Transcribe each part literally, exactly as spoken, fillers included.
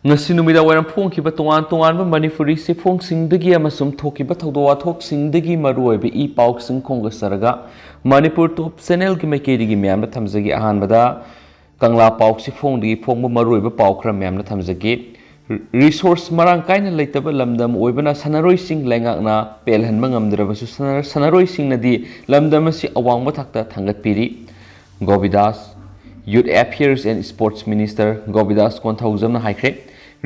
ꯉꯁꯤ ꯅꯨꯃꯤꯗꯥꯡ ꯋꯥꯏꯔꯝ ꯐꯣꯡꯈꯤꯕ ꯇꯣꯉꯥꯟ ꯇꯣꯉꯥꯟꯕ ꯃꯅꯤꯄꯨꯔꯤ ꯆꯦꯐꯣꯡꯁꯤꯡꯗꯒꯤ ꯑꯃꯁꯨꯡ ꯊꯣꯛꯈꯤꯕ ꯊꯧꯗꯣꯛ ꯋꯥꯊꯣꯛꯁꯤꯡꯗꯒꯤ ꯃꯔꯨꯑꯣꯏꯕ ꯏ ꯄꯥꯎꯁꯤꯡ ꯈꯣꯝꯒꯠꯆꯔꯒ ꯃꯅꯤꯄꯨꯔ ꯇꯣꯞ ꯆꯦꯅꯦꯜꯒꯤ ꯃꯥꯏꯀꯩꯗꯒꯤ ꯃꯌꯥꯝꯗ ꯊꯝꯖꯒꯦ꯫ ꯑꯍꯥꯟꯕꯗ ꯀꯪꯂꯥ ꯄꯥꯎ ꯆꯦꯐꯣꯡꯗꯒꯤ ꯐꯣꯡꯕ ꯃꯔꯨꯑꯣꯏꯕ ꯄꯥꯎ ꯈꯔ ꯃꯌꯥꯝꯗ ꯊꯝꯖꯒꯦ꯫ ꯔꯤꯁꯣꯔꯁ ꯃꯔꯥꯡ ꯀꯥꯏꯅ ꯂꯩꯇꯕ ꯂꯝꯗꯝ ꯑꯣꯏꯕꯅ ꯁꯥꯟꯅꯔꯣꯏꯁꯤꯡ ꯂꯩꯉꯥꯛꯅ ꯄꯦꯜꯍꯟꯕ ꯉꯝꯗ꯭ꯔꯕꯁꯨ ꯁꯥꯟꯅ-, ꯁꯥꯟꯅꯔꯣꯏꯁꯤꯡꯅꯗꯤ ꯂꯝꯗꯝ ꯑꯁꯤ ꯑꯋꯥꯡꯕ ꯊꯥꯛꯇ ꯊꯥꯡꯒꯠꯄꯤꯔꯤ꯫ ꯒꯣꯕꯤꯗꯥꯁ, Youth Affairs and Sports Minister ꯒꯣꯕꯤꯗꯥꯁ ꯀꯣꯟꯊꯧꯖꯝꯅ ꯍꯥꯏꯈ꯭ꯔꯦ,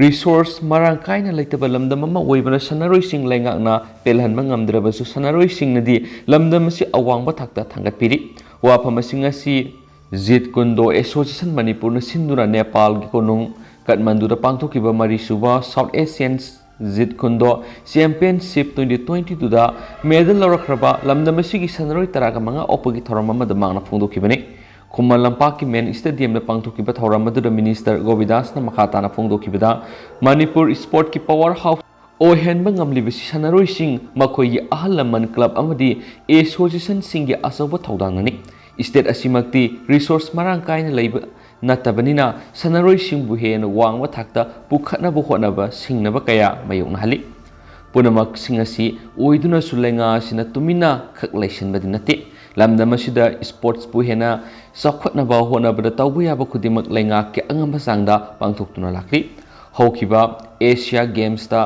ꯔꯤꯁꯣꯔꯁ ꯃꯔꯥꯡ ꯀꯥꯏꯅ ꯂꯩꯇꯕ ꯂꯝꯗꯝ ꯑꯃ ꯑꯣꯏꯕꯅ ꯁꯥꯟꯅꯔꯣꯏꯁꯤꯡ ꯂꯩꯉꯥꯛꯅ ꯄꯦꯜꯍꯟꯕ ꯉꯝꯗ꯭ꯔꯕꯁꯨ ꯁꯥꯟꯅꯔꯣꯏꯁꯤꯡꯅꯗꯤ ꯂꯝꯗꯝ ꯑꯁꯤ ꯑꯋꯥꯡꯕ ꯊꯥꯛꯇ ꯊꯥꯡꯒꯠꯄꯤꯔꯤ꯫ ꯋꯥꯐꯝ ꯑꯁꯤ ꯉꯁꯤ ꯖꯤꯠ ꯀꯨꯟꯗꯣ ꯑꯦꯁꯣꯁꯤꯌꯦꯁꯟ ꯃꯅꯤꯄꯨꯔꯅ ꯁꯤꯟꯗꯨꯅ ꯅꯦꯄꯥꯜꯒꯤ ꯀꯣꯅꯨꯡ ꯀꯥꯊꯃꯟꯗꯨꯗ ꯄꯥꯡꯊꯣꯛꯈꯤꯕ ꯃꯔꯤꯁꯨꯕ south Asian Jeet Kune Do championship twenty twenty ꯇꯨꯗ ꯃꯦꯗꯜ ꯂꯧꯔꯛꯈ꯭ꯔꯕ ꯂꯝꯗꯝ ꯑꯁꯤꯒꯤ ꯁꯥꯟꯅꯔꯣꯏ ꯇꯔꯥꯒ ꯃꯉꯥ ꯑꯣꯛꯄꯒꯤ ꯊꯧꯔꯝ ꯑꯃꯗ ꯃꯍꯥꯛꯅ ꯐꯣꯡꯗꯣꯛꯈꯤꯕꯅꯤ꯫ ꯈꯨꯃꯟ ꯂꯝꯄꯥꯛꯀꯤ ꯃꯦꯟ ꯁ꯭ꯇꯦꯗꯤꯌꯝꯗ ꯄꯥꯡꯊꯣꯛꯈꯤꯕ ꯊꯧꯔꯝ ꯑꯗꯨꯗ ꯃꯤꯅꯤꯁꯇꯔ ꯒꯣꯕꯤꯗꯥꯁꯅ ꯃꯈꯥ ꯇꯥꯅ ꯐꯣꯡꯗꯣꯛꯈꯤꯕꯗ, ꯃꯅꯤꯄꯨꯔ ꯁ꯭ꯄꯣꯔꯠꯀꯤ ꯄꯋꯥꯔ ꯍꯥꯎꯁ ꯑꯣꯏꯍꯟꯕ ꯉꯝꯂꯤꯕꯁꯤ ꯁꯥꯟꯅꯔꯣꯏꯁꯤꯡ, ꯃꯈꯣꯏꯒꯤ ꯑꯍꯜ ꯂꯃꯟ, ꯀ꯭ꯂꯕ ꯑꯃꯗꯤ ꯑꯦꯁꯣꯁꯤꯌꯦꯁꯟꯁꯤꯡꯒꯤ ꯑꯆꯧꯕ ꯊꯧꯗꯥꯡꯅꯅꯤ꯫ ꯁ꯭ꯇꯦꯠ ꯑꯁꯤꯃꯛꯇꯤ ꯔꯤꯁꯣꯔꯁ ꯃꯔꯥꯡ ꯀꯥꯏꯅ ꯂꯩꯕ ꯅꯠꯇꯕꯅꯤꯅ ꯁꯥꯟꯅꯔꯣꯏꯁꯤꯡꯕꯨ ꯍꯦꯟꯅ ꯋꯥꯡꯕ ꯊꯥꯛꯇ ꯄꯨꯈꯠꯅꯕ ꯍꯣꯠꯅꯕ ꯁꯤꯡꯅꯕ ꯀꯌꯥ ꯃꯥꯌꯣꯛꯅꯍꯜꯂꯤ꯫ ꯄꯨꯝꯅꯃꯛꯁꯤꯡ ꯑꯁꯤ ꯑꯣꯏꯗꯨꯅꯁꯨ ꯂꯩꯉꯥꯛ ꯑꯁꯤꯅ ꯇꯨꯃꯤꯟꯅ ꯈꯛ ꯂꯩꯁꯤꯟꯕꯗꯤ ꯅꯠꯇꯦ꯫ ꯂꯝꯗꯝ ꯑꯁꯤꯗ ꯁ꯭ꯄꯣꯔꯠꯁꯄꯨ ꯍꯦꯟꯅ ꯆꯥꯎꯈꯠꯅꯕ ꯍꯣꯠꯅꯕꯗ ꯇꯧꯕ ꯌꯥꯕ ꯈꯨꯗꯤꯡꯃꯛ ꯂꯩꯉꯥꯛꯀꯤ ꯑꯉꯝꯕ ꯆꯥꯡꯗ ꯄꯥꯡꯊꯣꯛꯇꯨꯅ ꯂꯥꯛꯂꯤ꯫ ꯍꯧꯈꯤꯕ ꯑꯦꯁꯤꯌꯥ ꯒꯦꯝꯁꯇ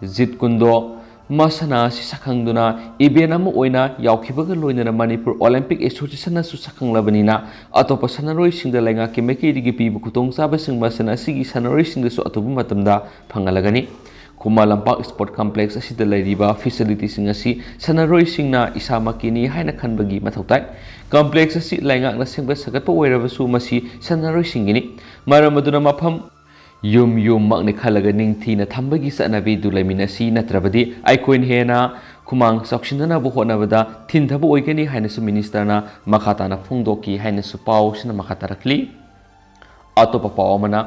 ꯖꯤꯠ ꯀꯨꯟꯗꯣ ꯃꯁꯥꯟꯅ ꯑꯁꯤ ꯁꯛꯈꯪꯗꯨꯅ ꯏꯚꯦꯟ ꯑꯃ ꯑꯣꯏꯅ ꯌꯥꯎꯈꯤꯕꯒ ꯂꯣꯏꯅꯅ ꯃꯅꯤꯄꯨꯔ ꯑꯣꯂꯤꯝꯄꯤꯛ ꯑꯦꯁꯣꯁꯤꯌꯦꯁꯟꯅꯁꯨ ꯁꯛꯈꯪꯂꯕꯅꯤꯅ ꯑꯇꯣꯞꯄ ꯁꯥꯟꯅꯔꯣꯏꯁꯤꯡꯗ ꯂꯩꯉꯥꯛꯀꯤ ꯃꯥꯏꯀꯩꯗꯒꯤ ꯄꯤꯕ ꯈꯨꯗꯣꯡꯆꯥꯕꯁꯤꯡ ꯃꯁꯥꯟꯅ ꯑꯁꯤꯒꯤ ꯁꯥꯟꯅꯔꯣꯏꯁꯤꯡꯗꯁꯨ ꯑꯊꯨꯕ ꯃꯇꯝꯗ ꯐꯪꯍꯜꯂꯒꯅꯤ꯫ ꯈꯨꯃꯟ ꯂꯝꯄꯥꯛ ꯁ꯭ꯄꯣꯔꯠ ꯀꯝꯄ꯭ꯂꯦꯛꯁ ꯑꯁꯤꯗ ꯂꯩꯔꯤꯕ ꯐꯦꯁꯤꯂꯤꯇꯤꯁꯤꯡ ꯑꯁꯤ ꯁꯥꯟꯅꯔꯣꯏꯁꯤꯡꯅ ꯏꯁꯥꯃꯛꯀꯤꯅꯤ ꯍꯥꯏꯅ ꯈꯟꯕꯒꯤ ꯃꯊꯧ ꯇꯥꯏ꯫ ꯀꯝꯄ꯭ꯂꯦꯛꯁ ꯑꯁꯤ ꯂꯩꯉꯥꯛꯅ ꯁꯦꯝꯒꯠ ꯁꯥꯒꯠꯄ ꯑꯣꯏꯔꯕꯁꯨ ꯃꯁꯤ ꯁꯥꯟꯅꯔꯣꯏꯁꯤꯡꯒꯤꯅꯤ꯫ ꯃꯔꯝ ꯑꯗꯨꯅ ꯃꯐꯝ ꯌꯨꯝ ꯌꯨꯝꯃꯛꯅꯤ ꯈꯜꯂꯒ ꯅꯤꯡꯊꯤꯅ ꯊꯝꯕꯒꯤ ꯆꯠꯅꯕꯤꯗꯨ ꯂꯩꯃꯤꯟꯅꯁꯤ, ꯅꯠꯇ꯭ꯔꯕꯗꯤ ꯑꯩꯈꯣꯏꯅ ꯍꯦꯟꯅ ꯈꯨꯃꯥꯡ ꯆꯥꯎꯁꯤꯟꯅꯅꯕ ꯍꯣꯠꯅꯕꯗ ꯊꯤꯟꯊꯕ ꯑꯣꯏꯒꯅꯤ ꯍꯥꯏꯅꯁꯨ ꯃꯤꯅꯤꯁꯇꯔꯅ ꯃꯈꯥ ꯇꯥꯅ ꯐꯣꯡꯗꯣꯛꯈꯤ ꯍꯥꯏꯅꯁꯨ ꯄꯥꯎꯁꯤꯅ ꯃꯈꯥ ꯇꯥꯔꯛꯂꯤ꯫ ꯑꯇꯣꯞꯄ ꯄꯥꯎ ꯑꯃꯅ,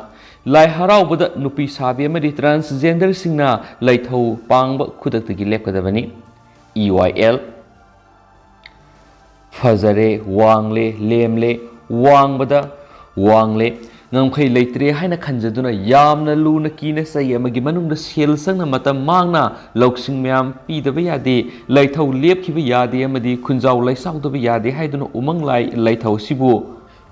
ꯂꯥꯏ ꯍꯔꯥꯎꯕꯗ ꯅꯨꯄꯤ ꯁꯥꯕꯤ ꯑꯃꯗꯤ ꯇ꯭ꯔꯥꯟꯁꯖꯦꯟꯗꯔꯁꯤꯡꯅ ꯂꯩꯊꯧ ꯄꯥꯡꯕ ꯈꯨꯗꯛꯇꯒꯤ ꯂꯦꯞꯀꯗꯕꯅꯤ꯫ ꯏ ꯋꯥꯏ ꯑꯦꯜ꯫ ꯐꯖꯔꯦ, ꯋꯥꯡꯂꯦ, ꯂꯦꯝꯂꯦ, ꯋꯥꯡꯕꯗ ꯋꯥꯡꯂꯦ꯫ ꯉꯝꯈꯩ ꯂꯩꯇ꯭ꯔꯦ ꯍꯥꯏꯅ ꯈꯟꯖꯗꯨꯅ ꯌꯥꯝꯅ ꯂꯨꯅ ꯀꯤꯅ ꯆꯍꯤ ꯑꯃꯒꯤ ꯃꯅꯨꯡꯗ ꯁꯦꯜ ꯆꯪꯅ ꯃꯇꯝ ꯃꯥꯡꯅ ꯂꯧꯁꯤꯡ ꯃꯌꯥꯝ ꯄꯤꯗꯕ ꯌꯥꯗꯦ, ꯂꯥꯏꯊꯧ ꯂꯦꯞꯈꯤꯕ ꯌꯥꯗꯦ ꯑꯃꯗꯤ ꯈꯨꯟꯖꯥꯎ ꯂꯩꯆꯥꯎꯗꯕ ꯌꯥꯗꯦ ꯍꯥꯏꯗꯨꯅ ꯎꯃꯪ ꯂꯥꯏ ꯂꯥꯏꯊꯧ ꯑꯁꯤꯕꯨ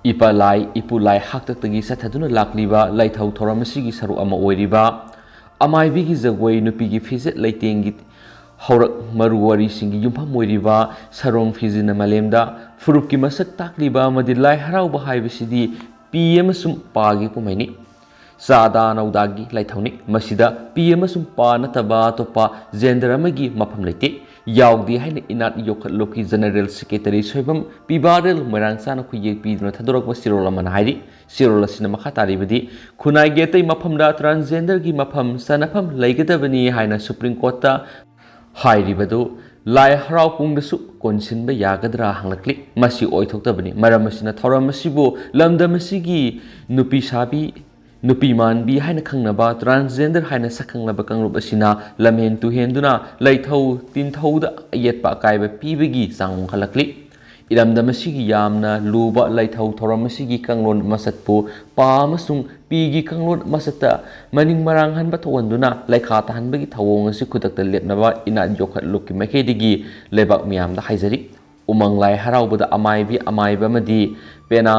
ꯏꯄꯥ ꯂꯥꯏ, ꯏꯄꯨ ꯂꯥꯏ ꯍꯥꯛꯇꯛꯇꯒꯤ ꯆꯠꯊꯗꯨꯅ ꯂꯥꯛꯂꯤꯕ ꯂꯥꯏꯊꯧ ꯊꯧꯔꯝ ꯑꯁꯤꯒꯤ ꯁꯔꯨꯛ ꯑꯃ ꯑꯣꯏꯔꯤꯕ ꯑꯃꯥꯏꯕꯤꯒꯤ ꯖꯒꯣꯏ, ꯅꯨꯄꯤꯒꯤ ꯐꯤꯖꯦꯠ ꯂꯩꯇꯦꯡꯒꯤ ꯍꯧꯔꯛ ꯃꯔꯨ ꯋꯥꯔꯤꯁꯤꯡꯒꯤ ꯌꯨꯝꯐꯝ ꯑꯣꯏꯔꯤꯕ ꯁꯔꯣꯡ ꯐꯤꯖꯤꯅ ꯃꯥꯂꯦꯝꯗ ꯐꯨꯔꯨꯞꯀꯤ ꯃꯁꯛ ꯇꯥꯛꯂꯤꯕ ꯑꯃꯗꯤ ꯂꯥꯏ ꯍꯔꯥꯎꯕ ꯍꯥꯏꯕꯁꯤꯗꯤ ꯄꯤ ꯑꯃꯁꯨꯡ ꯄꯥꯒꯤ ꯀꯨꯝꯍꯩꯅꯤ꯫ ꯆꯥꯗꯥ ꯅꯧꯗꯥꯒꯤ ꯂꯥꯏꯊꯧꯅꯤ꯫ ꯃꯁꯤꯗ ꯄꯤ ꯑꯃꯁꯨꯡ ꯄꯥ ꯅꯠꯇꯕ ꯑꯇꯣꯞꯄ gender ꯑꯃꯒꯤ ꯃꯐꯝ ꯂꯩꯇꯦ꯫ ꯌꯥꯎꯗꯦ ꯍꯥꯏꯅ ꯏꯅꯥꯠ ꯌꯣꯛꯈꯠꯂꯨꯞꯀꯤ General Secretary ꯁꯣꯏꯕꯝ ꯄꯤꯕꯥꯔꯦꯜ ꯃꯣꯏꯔꯥꯡꯆꯥꯅ ꯈꯨꯌꯦꯛ ꯄꯤꯗꯨꯅ ꯊꯥꯗꯣꯔꯛꯄ ꯆꯦꯔꯣꯜ ꯑꯃꯅ ꯍꯥꯏꯔꯤ꯫ ꯆꯦꯔꯣꯜ ꯑꯁꯤꯅ ꯃꯈꯥ ꯇꯥꯔꯤꯕꯗꯤ, ꯈꯨꯟꯅꯥꯏꯒꯤ ꯑꯇꯩ ꯃꯐꯝꯗ transgenderꯒꯤ ꯃꯐꯝ ꯆꯥꯅꯐꯝ ꯂꯩꯒꯗꯕꯅꯤ ꯍꯥꯏꯅ Supreme Courtꯇ ꯍꯥꯏꯔꯤꯕꯗꯨ ꯂꯥꯏ ꯍꯔꯥꯎ ꯄꯨꯡꯗꯁꯨ ꯀꯣꯟꯁꯤꯟꯕ ꯌꯥꯒꯗ꯭ꯔꯥ ꯍꯪꯂꯛꯂꯤ꯫ ꯃꯁꯤ ꯑꯣꯏꯊꯣꯛꯇꯕꯅꯤ꯫ ꯃꯔꯝ ꯑꯁꯤꯅ ꯊꯧꯔꯝ ꯑꯁꯤꯕꯨ ꯂꯝꯗꯝ ꯑꯁꯤꯒꯤ ꯅꯨꯄꯤ ꯁꯥꯕꯤ, ꯅꯨꯄꯤ ꯃꯥꯟꯕꯤ ꯍꯥꯏꯅ ꯈꯪꯅꯕ transgender ꯍꯥꯏꯅ ꯁꯛꯈꯪꯂꯕ ꯀꯥꯡꯂꯨꯞ ꯑꯁꯤꯅ ꯂꯝꯍꯦꯟ ꯇꯨꯍꯦꯟꯗꯨꯅ ꯂꯩꯊꯧ ꯇꯤꯟꯊꯧꯗ ꯑꯌꯦꯠꯄ ꯑꯀꯥꯏꯕ ꯄꯤꯕꯒꯤ ꯆꯥꯡ ꯋꯥꯡꯈꯠꯂꯛꯂꯤ꯫ ꯏꯔꯝꯗꯝ ꯑꯁꯤꯒꯤ ꯌꯥꯝꯅ ꯂꯨꯕ ꯂꯩꯊꯧ ꯊꯧꯔꯝ ꯑꯁꯤꯒꯤ ꯀꯥꯡꯂꯣꯟ ꯃꯆꯠꯄꯨ ꯄꯥ ꯑꯃꯁꯨꯡ ꯄꯤꯒꯤ ꯀꯥꯡꯂꯣꯟ ꯃꯆꯠꯇ ꯃꯅꯤꯡ ꯃꯔꯥꯡ ꯍꯟꯕ ꯊꯣꯛꯍꯟꯗꯨꯅ ꯂꯩꯈꯥ ꯇꯥꯍꯟꯕꯒꯤ ꯊꯧꯑꯣꯡ ꯑꯁꯤ ꯈꯨꯗꯛꯇ ꯂꯦꯞꯅꯕ ꯏꯅꯥꯠ ꯌꯣꯛꯈꯠꯂꯨꯞꯀꯤ ꯃꯥꯏꯀꯩꯗꯒꯤ ꯂꯩꯕꯥꯛ ꯃꯤꯌꯥꯝꯗ ꯍꯥꯏꯖꯔꯤ꯫ ꯎꯃꯪ ꯂꯥꯏ ꯍꯔꯥꯎꯕꯗ ꯑꯃꯥꯏꯕꯤ, ꯑꯃꯥꯏꯕ ꯑꯃꯗꯤ ꯄꯦꯅꯥ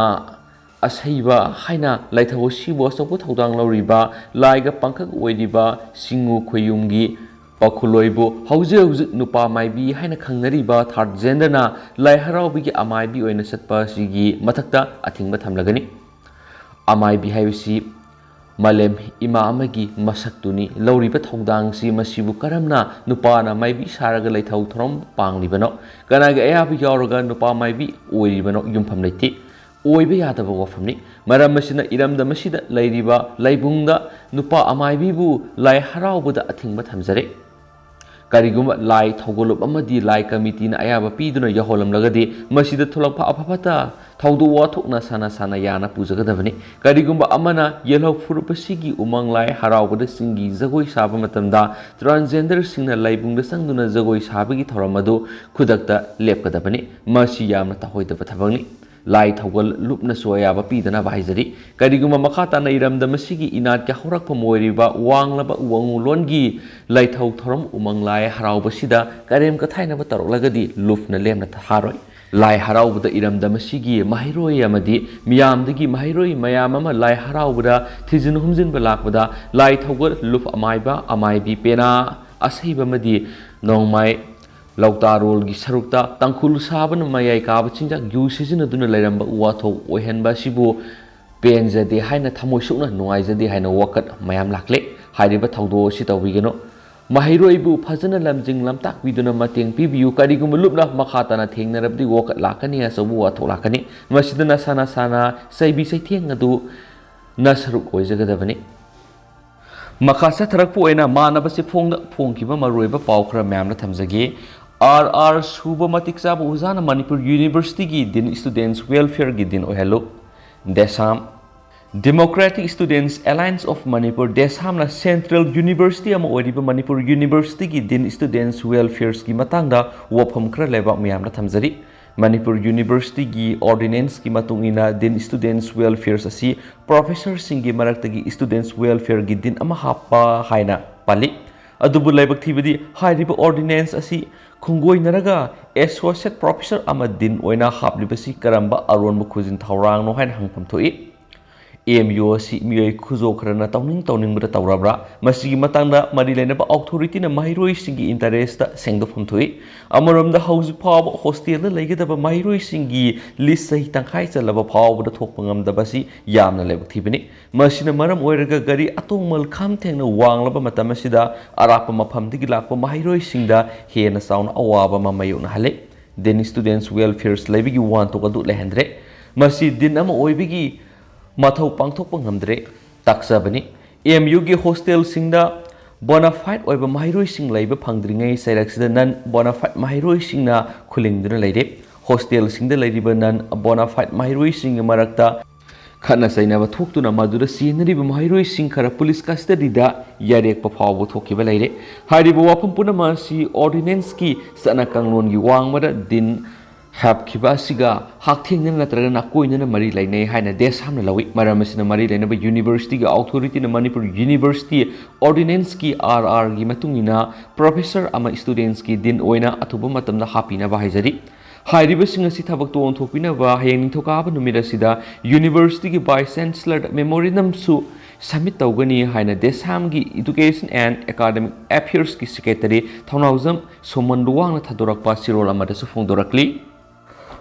ꯑꯁꯩꯕ ꯍꯥꯏꯅ ꯂꯥꯏꯊꯧ ꯑꯁꯤꯕꯨ ꯑꯆꯧꯕ ꯊꯧꯗꯥꯡ ꯂꯧꯔꯤꯕ ꯂꯥꯏꯒ ꯄꯥꯡꯈꯛ ꯑꯣꯏꯔꯤꯕ ꯁꯤꯡꯉꯨ ꯈꯣꯌꯨꯝꯒꯤ ꯄꯥꯈꯨꯂꯣꯏꯕꯨ ꯍꯧꯖꯤꯛ ꯍꯧꯖꯤꯛ ꯅꯨꯄꯥ ꯃꯥꯏꯕꯤ ꯍꯥꯏꯅ ꯈꯪꯅꯔꯤꯕ transgenderꯅ ꯂꯥꯏ ꯍꯔꯥꯎꯕꯒꯤ ꯑꯃꯥꯏꯕꯤ ꯑꯣꯏꯅ ꯆꯠꯄ ꯑꯁꯤꯒꯤ ꯃꯊꯛꯇ ꯑꯊꯤꯡꯕ ꯊꯝꯂꯒꯅꯤ꯫ ꯑꯃꯥꯏꯕꯤ ꯍꯥꯏꯕꯁꯤ ꯃꯥꯂꯦꯝ ꯏꯃꯥ ꯑꯃꯒꯤ ꯃꯁꯛꯇꯨꯅꯤ꯫ ꯂꯧꯔꯤꯕ ꯊꯧꯗꯥꯡꯁꯤ ꯃꯁꯤꯕꯨ ꯀꯔꯝꯅ ꯅꯨꯄꯥꯅ ꯃꯥꯏꯕꯤ ꯁꯥꯔꯒ ꯂꯩꯊꯧ ꯊꯧꯔꯝ ꯄꯥꯡꯂꯤꯕꯅꯣ? ꯀꯅꯥꯒꯤ ꯑꯌꯥꯕ ꯌꯥꯎꯔꯒ ꯅꯨꯄꯥ ꯃꯥꯏꯕꯤ ꯑꯣꯏꯔꯤꯕꯅꯣ? ꯌꯨꯝꯐꯝ ꯂꯩꯇꯦ꯫ ꯑꯣꯏꯕ ꯌꯥꯗꯕ ꯋꯥꯐꯝꯅꯤ꯫ ꯃꯔꯝ ꯑꯁꯤꯅ ꯏꯔꯝꯗꯝ ꯑꯁꯤꯗ ꯂꯩꯔꯤꯕ ꯂꯥꯏꯕꯨꯡꯗ ꯅꯨꯄꯥ ꯑꯃꯥꯏꯕꯤꯕꯨ ꯂꯥꯏ ꯍꯔꯥꯎꯕꯗ ꯑꯊꯤꯡꯕ ꯊꯝꯖꯔꯦ꯫ ꯀꯔꯤꯒꯨꯝꯕ ꯂꯥꯏ ꯊꯧꯒꯜꯂꯨꯞ ꯑꯃꯗꯤ ꯂꯥꯏ ꯀꯃꯤꯇꯤꯅ ꯑꯌꯥꯕ ꯄꯤꯗꯨꯅ ꯌꯥꯎꯍꯜꯂꯝꯂꯒꯗꯤ ꯃꯁꯤꯗ ꯊꯣꯛꯂꯛꯄ ꯑꯐ ꯐꯠꯇ ꯊꯧꯗꯣꯛ ꯋꯥꯊꯣꯛꯅ ꯁꯥꯟꯅ ꯁꯥꯟꯅ ꯌꯥꯅ ꯄꯨꯖꯒꯗꯕꯅꯤ꯫ ꯀꯔꯤꯒꯨꯝꯕ ꯑꯃꯅ ꯌꯦꯜꯍꯧ ꯐꯨꯔꯨꯞ ꯑꯁꯤꯒꯤ ꯎꯃꯪ ꯂꯥꯏ ꯍꯔꯥꯎꯕꯗ ꯆꯤꯡꯒꯤ ꯖꯒꯣꯏ ꯁꯥꯕ ꯃꯇꯝꯗ transgenderꯁꯤꯡꯅ ꯂꯥꯏꯕꯨꯡꯗ ꯆꯪꯗꯨꯅ ꯖꯒꯣꯏ ꯁꯥꯕꯒꯤ ꯊꯧꯔꯝ ꯑꯗꯨ ꯈꯨꯗꯛꯇ ꯂꯦꯞꯀꯗꯕꯅꯤ꯫ ꯃꯁꯤ ꯌꯥꯝꯅ ꯇꯥꯍꯣꯏꯗꯕ ꯊꯕꯛꯅꯤ꯫ ꯂꯥꯏ ꯊꯧꯒꯜ ꯂꯨꯞꯅꯁꯨ ꯑꯌꯥꯕ ꯄꯤꯗꯅꯕ ꯍꯥꯏꯖꯔꯤ꯫ ꯀꯔꯤꯒꯨꯝꯕ ꯃꯈꯥ ꯇꯥꯅ ꯏꯔꯝꯗꯝ ꯑꯁꯤꯒꯤ ꯏꯅꯥꯠꯀꯤ ꯍꯧꯔꯛꯐꯝ ꯑꯣꯏꯔꯤꯕ ꯋꯥꯡꯂꯕ ꯋꯥꯉꯨꯂꯣꯟꯒꯤ ꯂꯥꯏꯊꯧ ꯊꯧꯔꯝ ꯎꯃꯪ ꯂꯥꯏ ꯍꯔꯥꯎꯕꯁꯤꯗ ꯀꯔꯦꯝ ꯀꯊꯥꯏꯅꯕ ꯇꯧꯔꯛꯂꯒꯗꯤ ꯂꯨꯞꯅ ꯂꯦꯝꯅ ꯊꯥꯔꯣꯏ꯫ ꯂꯥꯏ ꯍꯔꯥꯎꯕꯗ ꯏꯔꯝꯗꯝ ꯑꯁꯤꯒꯤ ꯃꯍꯩꯔꯣꯏ ꯑꯃꯗꯤ ꯃꯤꯌꯥꯝꯗꯒꯤ ꯃꯍꯩꯔꯣꯏ ꯃꯌꯥꯝ ꯑꯃ ꯂꯥꯏ ꯍꯔꯥꯎꯕꯗ ꯊꯤꯖꯤꯟ ꯍꯨꯝꯖꯤꯟꯕ ꯂꯥꯛꯄꯗ ꯂꯥꯏ ꯊꯧꯒꯜ ꯂꯨꯞ ꯑꯃꯥꯏꯕ, ꯑꯃꯥꯏꯕꯤ ꯄꯦꯅꯥ, ꯑꯁꯩꯕ ꯑꯃꯗꯤ ꯅꯣꯡꯃꯥꯏ ꯂꯧꯇꯥꯔꯣꯜꯒꯤ ꯁꯔꯨꯛꯇ ꯇꯥꯡꯈꯨꯜ ꯁꯥꯕꯅ ꯃꯌꯥꯏ ꯀꯥꯕ ꯆꯤꯟꯖꯥꯛ ꯌꯨ ꯁꯤꯖꯤꯟꯅꯗꯨꯅ ꯂꯩꯔꯝꯕ ꯋꯥꯊꯣꯛ ꯑꯣꯏꯍꯟꯕ ꯑꯁꯤꯕꯨ ꯄꯦꯟꯖꯗꯦ ꯍꯥꯏꯅ, ꯊꯃꯣꯏ ꯁꯣꯛꯅ ꯅꯨꯡꯉꯥꯏꯖꯗꯦ ꯍꯥꯏꯅ ꯋꯥꯀꯠ ꯃꯌꯥꯝ ꯂꯥꯛꯂꯦ꯫ ꯍꯥꯏꯔꯤꯕ ꯊꯧꯗꯣꯛ ꯑꯁꯤ ꯇꯧꯕꯤꯒꯅꯨ꯫ ꯃꯍꯩꯔꯣꯏꯕꯨ ꯐꯖꯅ ꯂꯝꯖꯤꯡ ꯂꯝꯇꯥꯛꯄꯤꯗꯨꯅ ꯃꯇꯦꯡ ꯄꯤꯕꯤꯌꯨ꯫ ꯀꯔꯤꯒꯨꯝꯕ ꯂꯨꯞꯅ ꯃꯈꯥ ꯇꯥꯅ ꯊꯦꯡꯅꯔꯕꯗꯤ ꯋꯥꯀꯠ ꯂꯥꯛꯀꯅꯤ, ꯑꯆꯧꯕ ꯋꯥꯊꯣꯛ ꯂꯥꯛꯀꯅꯤ꯫ ꯃꯁꯤꯗ ꯅꯁꯥ ꯅꯁꯥꯅ ꯆꯩꯕꯤ ꯆꯩꯊꯦꯡ ꯑꯗꯨ ꯅ ꯁꯔꯨꯛ ꯑꯣꯏꯖꯒꯗꯕꯅꯤ꯫ ꯃꯈꯥ ꯆꯠꯊꯔꯛꯄ ꯑꯣꯏꯅ ꯃꯥꯟꯅꯕ ꯆꯦꯐꯣꯡꯗ ꯐꯣꯡꯈꯤꯕ ꯃꯔꯨꯑꯣꯏꯕ ꯄꯥꯎ ꯈꯔ ꯃꯌꯥꯝꯅ ꯊꯝꯖꯒꯦ꯫ ꯑꯥꯔ ꯑꯥꯔ ꯁꯨꯕ ꯃꯇꯤꯛ ꯆꯥꯕ ꯑꯣꯖꯥꯅ ꯃꯅꯤꯄꯨꯔ ꯌꯨꯅꯤꯚꯔꯁꯤꯇꯤꯒꯤ ꯗꯤꯟ ꯁ꯭ꯇꯨꯗꯦꯟꯠꯁ ꯋꯦꯜꯐꯤꯌꯔꯒꯤ ꯗꯤꯟ ꯑꯣꯏꯍꯜꯂꯨ꯫ DESAM. Democratic Students Alliance of Manipur, ꯗꯦꯁꯥꯝꯅ ꯁꯦꯟꯇ꯭ꯔꯦꯜ ꯌꯨꯅꯤꯚꯔꯁꯤꯇꯤ ꯑꯃ ꯑꯣꯏꯔꯤꯕ ꯃꯅꯤꯄꯨꯔ ꯌꯨꯅꯤꯚꯔꯁꯤꯇꯤꯒꯤ ꯗꯤꯟ ꯁ꯭ꯇꯨꯗꯦꯟꯠꯁ ꯋꯦꯜꯐꯤꯌꯔꯁꯀꯤ ꯃꯇꯥꯡꯗ ꯋꯥꯐꯝ ꯈꯔ ꯂꯩꯕꯥꯛ ꯃꯌꯥꯝꯅ ꯊꯝꯖꯔꯤ꯫ ꯃꯅꯤꯄꯨꯔ ꯌꯨꯅꯤꯚꯔꯁꯤꯇꯤꯒꯤ ꯑꯣꯔꯗꯤꯅꯦꯟꯁꯀꯤ ꯃꯇꯨꯡ ꯏꯟꯅ ꯗꯤꯟ ꯁ꯭ꯇꯨꯗꯦꯟꯠꯁ ꯋꯦꯜꯐꯤꯌꯔꯁ ꯑꯁꯤ ꯄ꯭ꯔꯣꯐꯦꯁꯔꯁꯤꯡꯒꯤ ꯃꯔꯛꯇꯒꯤ ꯁ꯭ꯇꯨꯗꯦꯟꯠꯁ ꯋꯦꯜꯐꯤꯌꯔꯒꯤ ꯗꯤꯟ ꯑꯃ ꯍꯥꯞꯄ ꯍꯥꯏꯅ ꯄꯜꯂꯤ꯫ ꯑꯗꯨꯕꯨ ꯂꯥꯏꯕꯛ ꯊꯤꯕꯗꯤ ꯍꯥꯏꯔꯤꯕ ꯑꯣꯔꯗꯤꯅꯦꯟꯁ ꯑꯁꯤ ꯈꯣꯡꯒꯣꯏꯅꯔꯒ ꯑꯦꯁꯣꯁꯤꯌꯦꯠ ꯄ꯭ꯔꯣꯐꯦꯁꯔ ꯑꯃ ꯗꯤꯟ ꯑꯣꯏꯅ ꯍꯥꯞꯂꯤꯕꯁꯤ ꯀꯔꯝꯕ ꯑꯔꯣꯟꯕ ꯈꯨꯖꯤꯟ ꯊꯧꯔꯥꯡꯅꯣ ꯍꯥꯏꯅ ꯍꯪꯐꯝ ꯊꯣꯛꯏ꯫ ꯑꯦꯝ ꯌꯨ ꯑꯁꯤ ꯃꯤꯑꯣꯏ ꯈꯨꯖꯣ ꯈꯔꯅ ꯇꯧꯅꯤꯡ ꯇꯧꯅꯤꯡꯕꯗ ꯇꯧꯔꯕ꯭ꯔꯥ? ꯃꯁꯤꯒꯤ ꯃꯇꯥꯡꯗ ꯃꯔꯤ ꯂꯩꯅꯕ ꯑꯣꯊꯣꯔꯤꯇꯤꯅ ꯃꯍꯩꯔꯣꯏꯁꯤꯡꯒꯤ ꯏꯟꯇꯔꯦꯁꯇ ꯁꯦꯡꯗꯣꯛꯐꯝ ꯊꯣꯛꯏ꯫ ꯑꯃꯔꯣꯝꯗ ꯍꯧꯖꯤꯛ ꯐꯥꯎꯕ ꯍꯣꯁꯇꯦꯜꯗ ꯂꯩꯒꯗꯕ ꯃꯍꯩꯔꯣꯏꯁꯤꯡꯒꯤ ꯂꯤꯁ ꯆꯍꯤ ꯇꯪꯈꯥꯏ ꯆꯜꯂꯕ ꯐꯥꯎꯕꯗ ꯊꯣꯛꯄ ꯉꯝꯗꯕ ꯑꯁꯤ ꯌꯥꯝꯅ ꯂꯥꯏꯕꯛ ꯊꯤꯕꯅꯤ꯫ ꯃꯁꯤꯅ ꯃꯔꯝ ꯑꯣꯏꯔꯒ ꯒꯥꯔꯤ ꯑꯇꯣꯡꯃꯜ ꯈꯝ ꯊꯦꯡꯅ ꯋꯥꯡꯂꯕ ꯃꯇꯝ ꯑꯁꯤꯗ ꯑꯔꯥꯞꯄ ꯃꯐꯝꯗꯒꯤ ꯂꯥꯛꯄ ꯃꯍꯩꯔꯣꯏꯁꯤꯡꯗ ꯍꯦꯟꯅ ꯆꯥꯎꯅ ꯑꯋꯥꯕ ꯑꯃ ꯃꯥꯌꯣꯛꯅꯍꯜꯂꯦ꯫ ꯗꯤꯟ ꯁ꯭ꯇꯨꯗꯦꯟꯠꯁ ꯋꯦꯜꯐꯤꯌꯔꯁ ꯂꯩꯕꯒꯤ ꯋꯥꯍꯟꯊꯣꯛ ꯑꯗꯨ ꯂꯩꯍꯟꯗ꯭ꯔꯦ꯫ ꯃꯁꯤ ꯗꯤꯟ ꯑꯃ ꯑꯣꯏꯕꯒꯤ ꯃꯊꯧ ꯄꯥꯡꯊꯣꯛꯄ ꯉꯝꯗ꯭ꯔꯦ꯫ ꯇꯥꯛꯆꯕꯅꯤ꯫ ꯑꯦꯝ ꯌꯨꯒꯤ ꯍꯣꯁꯇꯦꯜꯁꯤꯡꯗ ꯕꯣꯅꯥꯐꯥꯏꯠ ꯑꯣꯏꯕ ꯃꯍꯩꯔꯣꯏꯁꯤꯡ ꯂꯩꯕ ꯐꯪꯗ꯭ꯔꯤꯉꯩ ꯆꯩꯔꯛꯁꯤꯗ ꯅꯟ ꯕꯣꯅꯥꯐꯥꯏꯠ ꯃꯍꯩꯔꯣꯏꯁꯤꯡꯅ ꯈꯨꯂꯤꯡꯗꯨꯅ ꯂꯩꯔꯦ꯫ ꯍꯣꯁꯇꯦꯜꯁꯤꯡꯗ ꯂꯩꯔꯤꯕ ꯅꯟ ꯕꯣꯅꯥꯐꯥꯏꯠ ꯃꯍꯩꯔꯣꯏꯁꯤꯡꯒꯤ ꯃꯔꯛꯇ ꯈꯠꯅ ꯆꯩꯅꯕ ꯊꯣꯛꯇꯨꯅ ꯃꯗꯨꯗ ꯆꯦꯟꯅꯔꯤꯕ ꯃꯍꯩꯔꯣꯏꯁꯤꯡ ꯈꯔ ꯄꯨꯂꯤꯁ ꯀꯁꯇꯗꯤꯗ ꯌꯥꯔꯦꯛꯄ ꯐꯥꯎꯕ ꯊꯣꯛꯈꯤꯕ ꯂꯩꯔꯦ꯫ ꯍꯥꯏꯔꯤꯕ ꯋꯥꯐꯝ ꯄꯨꯝꯅꯃꯛ ꯑꯁꯤ ꯑꯣꯔꯗꯤꯅꯦꯟꯁꯀꯤ ꯆꯠꯅ ꯀꯥꯡꯂꯣꯟꯒꯤ ꯋꯥꯡꯃꯗ ꯗꯤꯟ ꯍꯥꯞꯈꯤꯕ ꯑꯁꯤꯒ ꯍꯛꯊꯦꯡꯅꯅ ꯅꯠꯇ꯭ꯔꯒ ꯅꯥꯀꯣꯏꯅꯅ ꯃꯔꯤ ꯂꯩꯅꯩ ꯍꯥꯏꯅ ꯗꯦꯁꯥꯝꯅ ꯂꯧꯏ꯫ ꯃꯔꯝ ꯑꯁꯤꯅ ꯃꯔꯤ ꯂꯩꯅꯕ ꯌꯨꯅꯤꯚꯔꯁꯤꯇꯤꯒꯤ ꯑꯣꯊꯣꯔꯤꯇꯤꯅ ꯃꯅꯤꯄꯨꯔ ꯌꯨꯅꯤꯚꯔꯁꯤꯇꯤ ꯑꯣꯔꯗꯤꯅꯦꯟꯁꯀꯤ, RRꯒꯤ ꯃꯇꯨꯡ ꯏꯟꯅ, ꯄ꯭ꯔꯣꯐꯦꯁꯔ ꯑꯃ ꯁ꯭ꯇꯨꯗꯦꯟꯠꯁꯀꯤ ꯗꯤꯟ ꯑꯣꯏꯅ ꯑꯊꯨꯕ ꯃꯇꯝꯗ ꯍꯥꯞꯄꯤꯅꯕ ꯍꯥꯏꯖꯔꯤ꯫ ꯍꯥꯏꯔꯤꯕꯁꯤꯡ ꯑꯁꯤ ꯊꯕꯛꯇ ꯑꯣꯟꯊꯣꯛꯄꯤꯅꯕ ꯍꯌꯦꯡ ꯅꯤꯡꯊꯧꯀꯥꯕ ꯅꯨꯃꯤꯠ ꯑꯁꯤꯗ ꯌꯨꯅꯤꯚꯔꯁꯤꯇꯤꯒꯤ ꯚꯥꯏꯁ ꯆꯦꯟꯁꯂꯔꯗ ꯃꯦꯃꯣꯔꯦꯟꯗꯝꯁꯨ ꯁꯕꯃꯤꯠ ꯇꯧꯒꯅꯤ ꯍꯥꯏꯅ ꯗꯦꯁꯥꯝꯒꯤ Education and Academic Affairsꯀꯤ ꯁꯦꯀ꯭ꯔꯦꯇꯔꯤ ꯊꯧꯅꯥꯎꯖꯝ ꯁꯣꯃꯟ ꯂꯨꯋꯥꯡꯅ ꯊꯥꯗꯣꯔꯛꯄ ꯆꯦꯔꯣꯜ ꯑꯃꯗꯁꯨ ꯐꯣꯡꯗꯣꯔꯛꯂꯤ꯫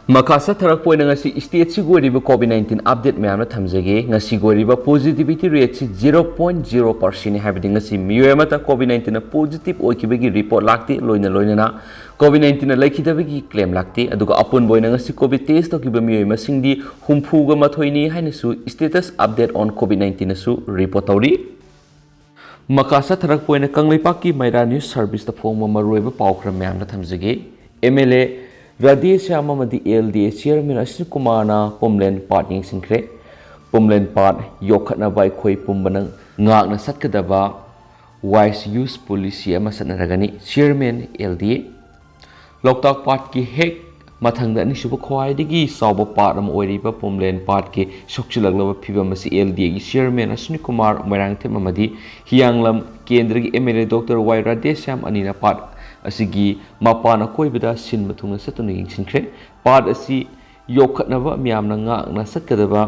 ꯃꯈꯥ ꯆꯠꯊꯔꯛꯄ ꯑꯣꯏꯅ ꯉꯁꯤ ꯁ꯭ꯇꯦꯠꯁꯤꯒꯤ ꯑꯣꯏꯔꯤꯕ ꯀꯣꯚꯤꯗ ꯅꯥꯏꯟꯇꯤꯟ ꯑꯞꯗꯦꯠ ꯃꯌꯥꯝꯅ ꯊꯝꯖꯒꯦ꯫ ꯉꯁꯤꯒꯤ ꯑꯣꯏꯔꯤꯕ ꯄꯣꯖꯤꯇꯤꯚꯤꯇꯤ ꯔꯦꯠꯁꯤ ꯖꯤꯔꯣ ꯄꯣꯏꯟꯠ ꯖꯤꯔꯣ ꯄꯥꯔꯁꯦꯟꯅꯤ, ꯍꯥꯏꯕꯗꯤ ꯉꯁꯤ ꯃꯤꯑꯣꯏ ꯑꯃꯠꯇ ꯀꯣꯚꯤꯗ ꯅꯥꯏꯟꯇꯤꯟꯅ ꯄꯣꯖꯤꯇꯤꯚ ꯑꯣꯏꯈꯤꯕꯒꯤ ꯔꯤꯄꯣꯔꯠ ꯂꯥꯛꯇꯦ꯫ ꯂꯣꯏꯅ ꯂꯣꯏꯅꯅ ꯀꯣꯚꯤꯗ ꯅꯥꯏꯟꯇꯤꯟꯅ ꯂꯩꯈꯤꯗꯕꯒꯤ ꯀ꯭ꯂꯦꯝ ꯂꯥꯛꯇꯦ꯫ ꯑꯗꯨꯒ ꯑꯄꯨꯟꯕ ꯑꯣꯏꯅ ꯉꯁꯤ ꯀꯣꯚꯤꯗ ꯇꯦꯁ ꯇꯧꯈꯤꯕ ꯃꯤꯑꯣꯏ ꯃꯁꯤꯡꯗꯤ ꯍꯨꯝꯐꯨꯒ ꯃꯥꯊꯣꯏꯅꯤ ꯍꯥꯏꯅꯁꯨ Status Update on COVID nineteen ꯑꯁꯨ ꯔꯤꯄꯣꯔꯠ ꯇꯧꯔꯤ꯫ ꯃꯈꯥ ꯆꯠꯊꯔꯛꯄ ꯑꯣꯏꯅ ꯀꯪꯂꯩꯄꯥꯛꯀꯤ ꯃꯩꯔꯥ ꯅ꯭ꯌꯨꯁ ꯁꯔꯚꯤꯁꯇ ꯐꯣꯡꯕ ꯃꯔꯨꯑꯣꯏꯕ ꯄꯥꯎ ꯈꯔ ꯃꯌꯥꯝꯅ ꯊꯝꯖꯒꯦ꯫ ꯑꯦꯝ ꯑꯦꯜ ꯑꯦ ꯔꯥꯙꯦꯁ꯭ꯌꯥꯝ ꯑꯃꯗꯤ ꯑꯦꯜ ꯗꯤ ꯑꯦ ꯆꯤꯌꯔꯃꯦꯟ ꯑꯁꯤꯟ ꯀꯨꯃꯥꯔꯅ ꯄꯨꯝꯂꯦꯟ ꯄꯥꯠ ꯌꯦꯡꯁꯤꯟꯈ꯭ꯔꯦ꯫ ꯄꯨꯝꯂꯦꯟ ꯄꯥꯠ ꯌꯣꯛꯈꯠꯅꯕ ꯑꯩꯈꯣꯏ ꯄꯨꯝꯕꯅ ꯉꯥꯛꯅ ꯆꯠꯀꯗꯕ ꯋꯥꯏꯁ ꯌꯨꯁ ꯄꯣꯂꯤꯁꯤ ꯑꯃ ꯆꯠꯅꯔꯒꯅꯤ꯫ ꯆꯤꯌꯔꯃꯦꯟ ꯑꯦꯜ ꯗꯤ ꯑꯦ꯫ ꯂꯣꯛꯇꯥꯛ ꯄꯥꯠꯀꯤ ꯍꯦꯛ ꯃꯊꯪꯗ ꯑꯅꯤꯁꯨꯕ ꯈ꯭ꯋꯥꯏꯗꯒꯤ ꯆꯥꯎꯕ ꯄꯥꯠ ꯑꯃ ꯑꯣꯏꯔꯤꯕ ꯄꯨꯝꯂꯦꯟ ꯄꯥꯠꯀꯤ ꯁꯣꯛꯆꯤꯜꯂꯛꯂꯕ ꯐꯤꯕꯝ ꯑꯁꯤ ꯑꯦꯜ ꯗꯤ ꯑꯦꯒꯤ ꯆꯤꯌꯔꯃꯦꯟ ꯑꯁ꯭ꯋꯤꯅꯤ ꯀꯨꯃꯥꯔ ꯃꯣꯏꯔꯥꯡꯊꯦꯝ ꯑꯃꯗꯤ ꯍꯤꯌꯥꯡꯂꯝ ꯀꯦꯟꯗ꯭ꯔꯒꯤ ꯑꯦꯝ ꯑꯦꯜ ꯑꯦ ꯗꯣꯛꯇꯔ ꯋꯥꯏ ꯔꯥꯙꯦꯁ꯭ꯌꯥꯝ ꯑꯅꯤꯅ ꯄꯥꯠ ꯑꯁꯤꯒꯤ ꯃꯄꯥꯟ ꯑꯀꯣꯏꯕꯗ ꯁꯤꯟꯕ ꯊꯨꯡꯅ ꯆꯠꯇꯨꯅ ꯌꯦꯡꯁꯤꯟꯈ꯭ꯔꯦ꯫ ꯄꯥꯠ ꯑꯁꯤ ꯌꯣꯛꯈꯠꯅꯕ ꯃꯤꯌꯥꯝꯅ ꯉꯥꯛꯅ ꯆꯠꯀꯗꯕ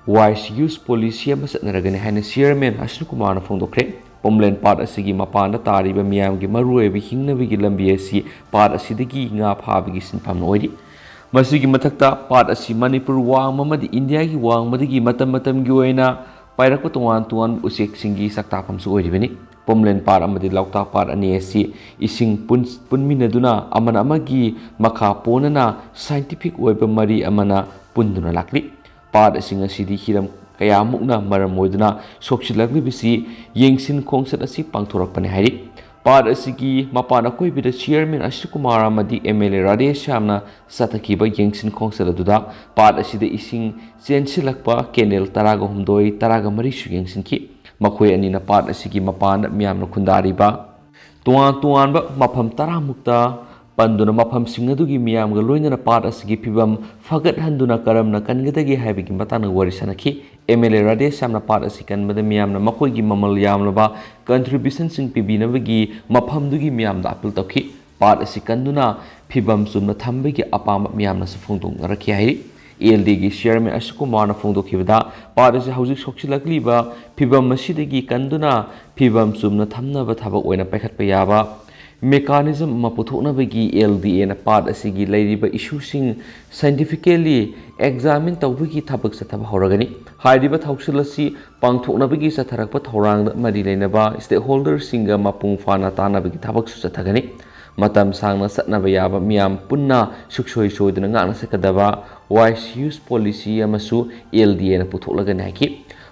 ꯋꯥꯏꯁ ꯌꯨꯁ ꯄꯣꯂꯤꯁꯤ ꯑꯃ ꯆꯠꯅꯔꯒꯅꯤ ꯍꯥꯏꯅ ꯆꯤꯌꯔꯃꯦꯟ ꯑꯁ꯭ꯋꯤꯅꯤ ꯀꯨꯃꯥꯔꯅ ꯐꯣꯡꯗꯣꯛꯈ꯭ꯔꯦ꯫ ꯄꯨꯝꯂꯦꯟ ꯄꯥꯠ ꯑꯁꯤꯒꯤ ꯃꯄꯥꯟꯗ ꯇꯥꯔꯤꯕ ꯃꯤꯌꯥꯝꯒꯤ ꯃꯔꯨꯑꯣꯏꯕ ꯍꯤꯡꯅꯕꯒꯤ ꯂꯝꯕꯤ ꯑꯁꯤ ꯄꯥꯠ ꯑꯁꯤꯗꯒꯤ ꯉꯥ ꯐꯥꯕꯒꯤ ꯁꯤꯟꯐꯝꯅ ꯑꯣꯏꯔꯤ꯫ ꯃꯁꯤꯒꯤ ꯃꯊꯛꯇ ꯄꯥꯠ ꯑꯁꯤ ꯃꯅꯤꯄꯨꯔ ꯋꯥꯡꯃ ꯑꯃꯗꯤ ꯏꯟꯗꯤꯌꯥꯒꯤ ꯋꯥꯡꯃꯗꯒꯤ ꯃꯇꯝ ꯃꯇꯝꯒꯤ ꯑꯣꯏꯅ ꯄꯥꯏꯔꯛꯄ ꯇꯣꯉꯥꯟ ꯇꯣꯉꯥꯟꯕ ꯎꯆꯦꯛꯁꯤꯡꯒꯤ ꯆꯥꯛꯇꯥꯐꯝꯁꯨ ꯑꯣꯏꯔꯤꯕꯅꯤ꯫ ꯄꯨꯝꯂꯦꯟ ꯄꯥꯠ ꯑꯃꯗꯤ ꯂꯣꯛꯇꯥꯛ ꯄꯥꯠ ꯑꯅꯤ ꯑꯁꯤ ꯏꯁꯤꯡ ꯄꯨꯟ-, ꯄꯨꯟꯃꯤꯟꯅꯗꯨꯅ ꯑꯃꯅ ꯑꯃꯒꯤ ꯃꯈꯥ ꯄꯣꯟꯅꯅ ꯁꯥꯏꯟꯇꯤꯐꯤꯛ ꯑꯣꯏꯕ ꯃꯔꯤ ꯑꯃꯅ ꯄꯨꯟꯗꯨꯅ ꯂꯥꯛꯂꯤ꯫ ꯄꯥꯠ ꯑꯁꯤꯡ ꯑꯁꯤꯗꯤ ꯍꯤꯔꯝ ꯀꯌꯥꯃꯨꯛꯅ ꯃꯔꯝ ꯑꯣꯏꯗꯨꯅ ꯁꯣꯛꯆꯤꯜꯂꯛꯂꯤꯕꯁꯤ ꯌꯦꯡꯁꯤꯟ ꯈꯣꯡꯆꯠ ꯑꯁꯤ ꯄꯥꯡꯊꯣꯔꯛꯄꯅꯤ ꯍꯥꯏꯔꯤ꯫ ꯄꯥꯠ ꯑꯁꯤꯒꯤ ꯃꯄꯥꯟ ꯑꯀꯣꯏꯕꯗ ꯆꯤꯌꯔꯃꯦꯟ ꯑꯁ꯭ꯋꯤꯅꯤ ꯀꯨꯃꯥꯔ ꯑꯃꯗꯤ ꯑꯦꯝ ꯑꯦꯜ ꯑꯦ ꯔꯥꯙꯦꯁ꯭ꯌꯥꯝꯅ ꯆꯠꯊꯈꯤꯕ ꯌꯦꯡꯁꯤꯟ ꯈꯣꯡꯆꯠ ꯑꯗꯨꯗ ꯄꯥꯠ ꯑꯁꯤꯗ ꯏꯁꯤꯡ ꯆꯦꯟꯁꯤꯜꯂꯛꯄ ꯀꯦꯅꯦꯜ ꯇꯔꯥꯒ ꯍꯨꯝꯗꯣꯏ, ꯇꯔꯥꯒ ꯃꯔꯤꯁꯨ ꯌꯦꯡꯁꯤꯟꯈꯤ꯫ ꯃꯈꯣꯏ ꯑꯅꯤꯅ ꯄꯥꯠ ꯑꯁꯤꯒꯤ ꯃꯄꯥꯟꯗ ꯃꯤꯌꯥꯝꯅ ꯈꯨꯟꯗꯥꯔꯤꯕ ꯇꯣꯉꯥꯟ ꯇꯣꯉꯥꯟꯕ ꯃꯐꯝ ꯇꯔꯥꯃꯨꯛꯇ ꯄꯟꯗꯨꯅ ꯃꯐꯝꯁꯤꯡ ꯑꯗꯨꯒꯤ ꯃꯤꯌꯥꯝꯒ ꯂꯣꯏꯅꯅ ꯄꯥꯠ ꯑꯁꯤꯒꯤ ꯐꯤꯕꯝ ꯐꯒꯠꯍꯟꯗꯨꯅ ꯀꯔꯝꯅ ꯀꯟꯒꯗꯒꯦ ꯍꯥꯏꯕꯒꯤ ꯃꯇꯥꯡꯗ ꯋꯥꯔꯤ ꯁꯥꯅꯈꯤ꯫ ꯑꯦꯝ ꯑꯦꯜ ꯑꯦ ꯔꯥꯙꯦꯁ꯭ꯌꯥꯝꯅ ꯄꯥꯠ ꯑꯁꯤ ꯀꯟꯕꯗ ꯃꯤꯌꯥꯝꯅ ꯃꯈꯣꯏꯒꯤ ꯃꯃꯜ ꯌꯥꯝꯂꯕ contributionꯁꯤꯡ ꯄꯤꯕꯤꯅꯕꯒꯤ ꯃꯐꯝꯗꯨꯒꯤ ꯃꯤꯌꯥꯝꯗ appeal ꯇꯧꯈꯤ꯫ ꯄꯥꯠ ꯑꯁꯤ ꯀꯟꯗꯨꯅ ꯐꯤꯕꯝ ꯆꯨꯝꯅ ꯊꯝꯕꯒꯤ ꯑꯄꯥꯝꯕ ꯃꯤꯌꯥꯝꯅꯁꯨ ꯐꯣꯡꯗꯣꯛꯅꯔꯛꯈꯤ ꯍꯥꯏꯔꯤ꯫ ꯑꯦ ꯑꯦꯜ ꯗꯤꯒꯤ ꯆꯤꯌꯔꯃꯦꯟ ꯑꯁꯤꯀꯨꯃꯥꯔꯅ ꯐꯣꯡꯗꯣꯛꯈꯤꯕꯗ, ꯄꯥꯠ ꯑꯁꯤ ꯍꯧꯖꯤꯛ ꯁꯣꯛꯆꯤꯜꯂꯛꯂꯤꯕ ꯐꯤꯕꯝ ꯑꯁꯤꯗꯒꯤ ꯀꯟꯗꯨꯅ ꯐꯤꯕꯝ ꯆꯨꯝꯅ ꯊꯝꯅꯕ ꯊꯕꯛ ꯑꯣꯏꯅ ꯄꯥꯏꯈꯠꯄ ꯌꯥꯕ mechanism ꯑꯃ ꯄꯨꯊꯣꯛꯅꯕꯒꯤ ꯑꯦꯜ ꯗꯤ ꯑꯦꯅ ꯄꯥꯠ ꯑꯁꯤꯒꯤ ꯂꯩꯔꯤꯕ issueꯁꯤꯡ scientifically examine ꯇꯧꯕꯒꯤ ꯊꯕꯛ ꯆꯠꯊꯕ ꯍꯧꯔꯒꯅꯤ꯫ ꯍꯥꯏꯔꯤꯕ ꯊꯧꯁꯤꯜ ꯑꯁꯤ ꯄꯥꯡꯊꯣꯛꯅꯕꯒꯤ ꯆꯠꯊꯔꯛꯄ ꯊꯧꯔꯥꯡꯗ ꯃꯔꯤ ꯂꯩꯅꯕ stakeholderꯁꯤꯡꯒ ꯃꯄꯨꯡ ꯐꯥꯅ ꯇꯥꯟꯅꯕꯒꯤ ꯊꯕꯛꯁꯨ ꯆꯠꯊꯒꯅꯤ꯫ ꯃꯇꯝ ꯁꯥꯡꯅ ꯆꯠꯅꯕ ꯌꯥꯕ, ꯃꯤꯌꯥꯝ ꯄꯨꯟꯅ ꯁꯨꯛꯁꯣꯏ ꯁꯣꯏꯗꯅ ꯉꯥꯛꯅ ꯆꯠꯀꯗꯕ wise use policy ꯑꯃꯁꯨ ꯑꯦꯜ ꯗꯤ ꯑꯦꯅ ꯄꯨꯊꯣꯛꯂꯒꯅꯤ ꯍꯥꯏꯈꯤ꯫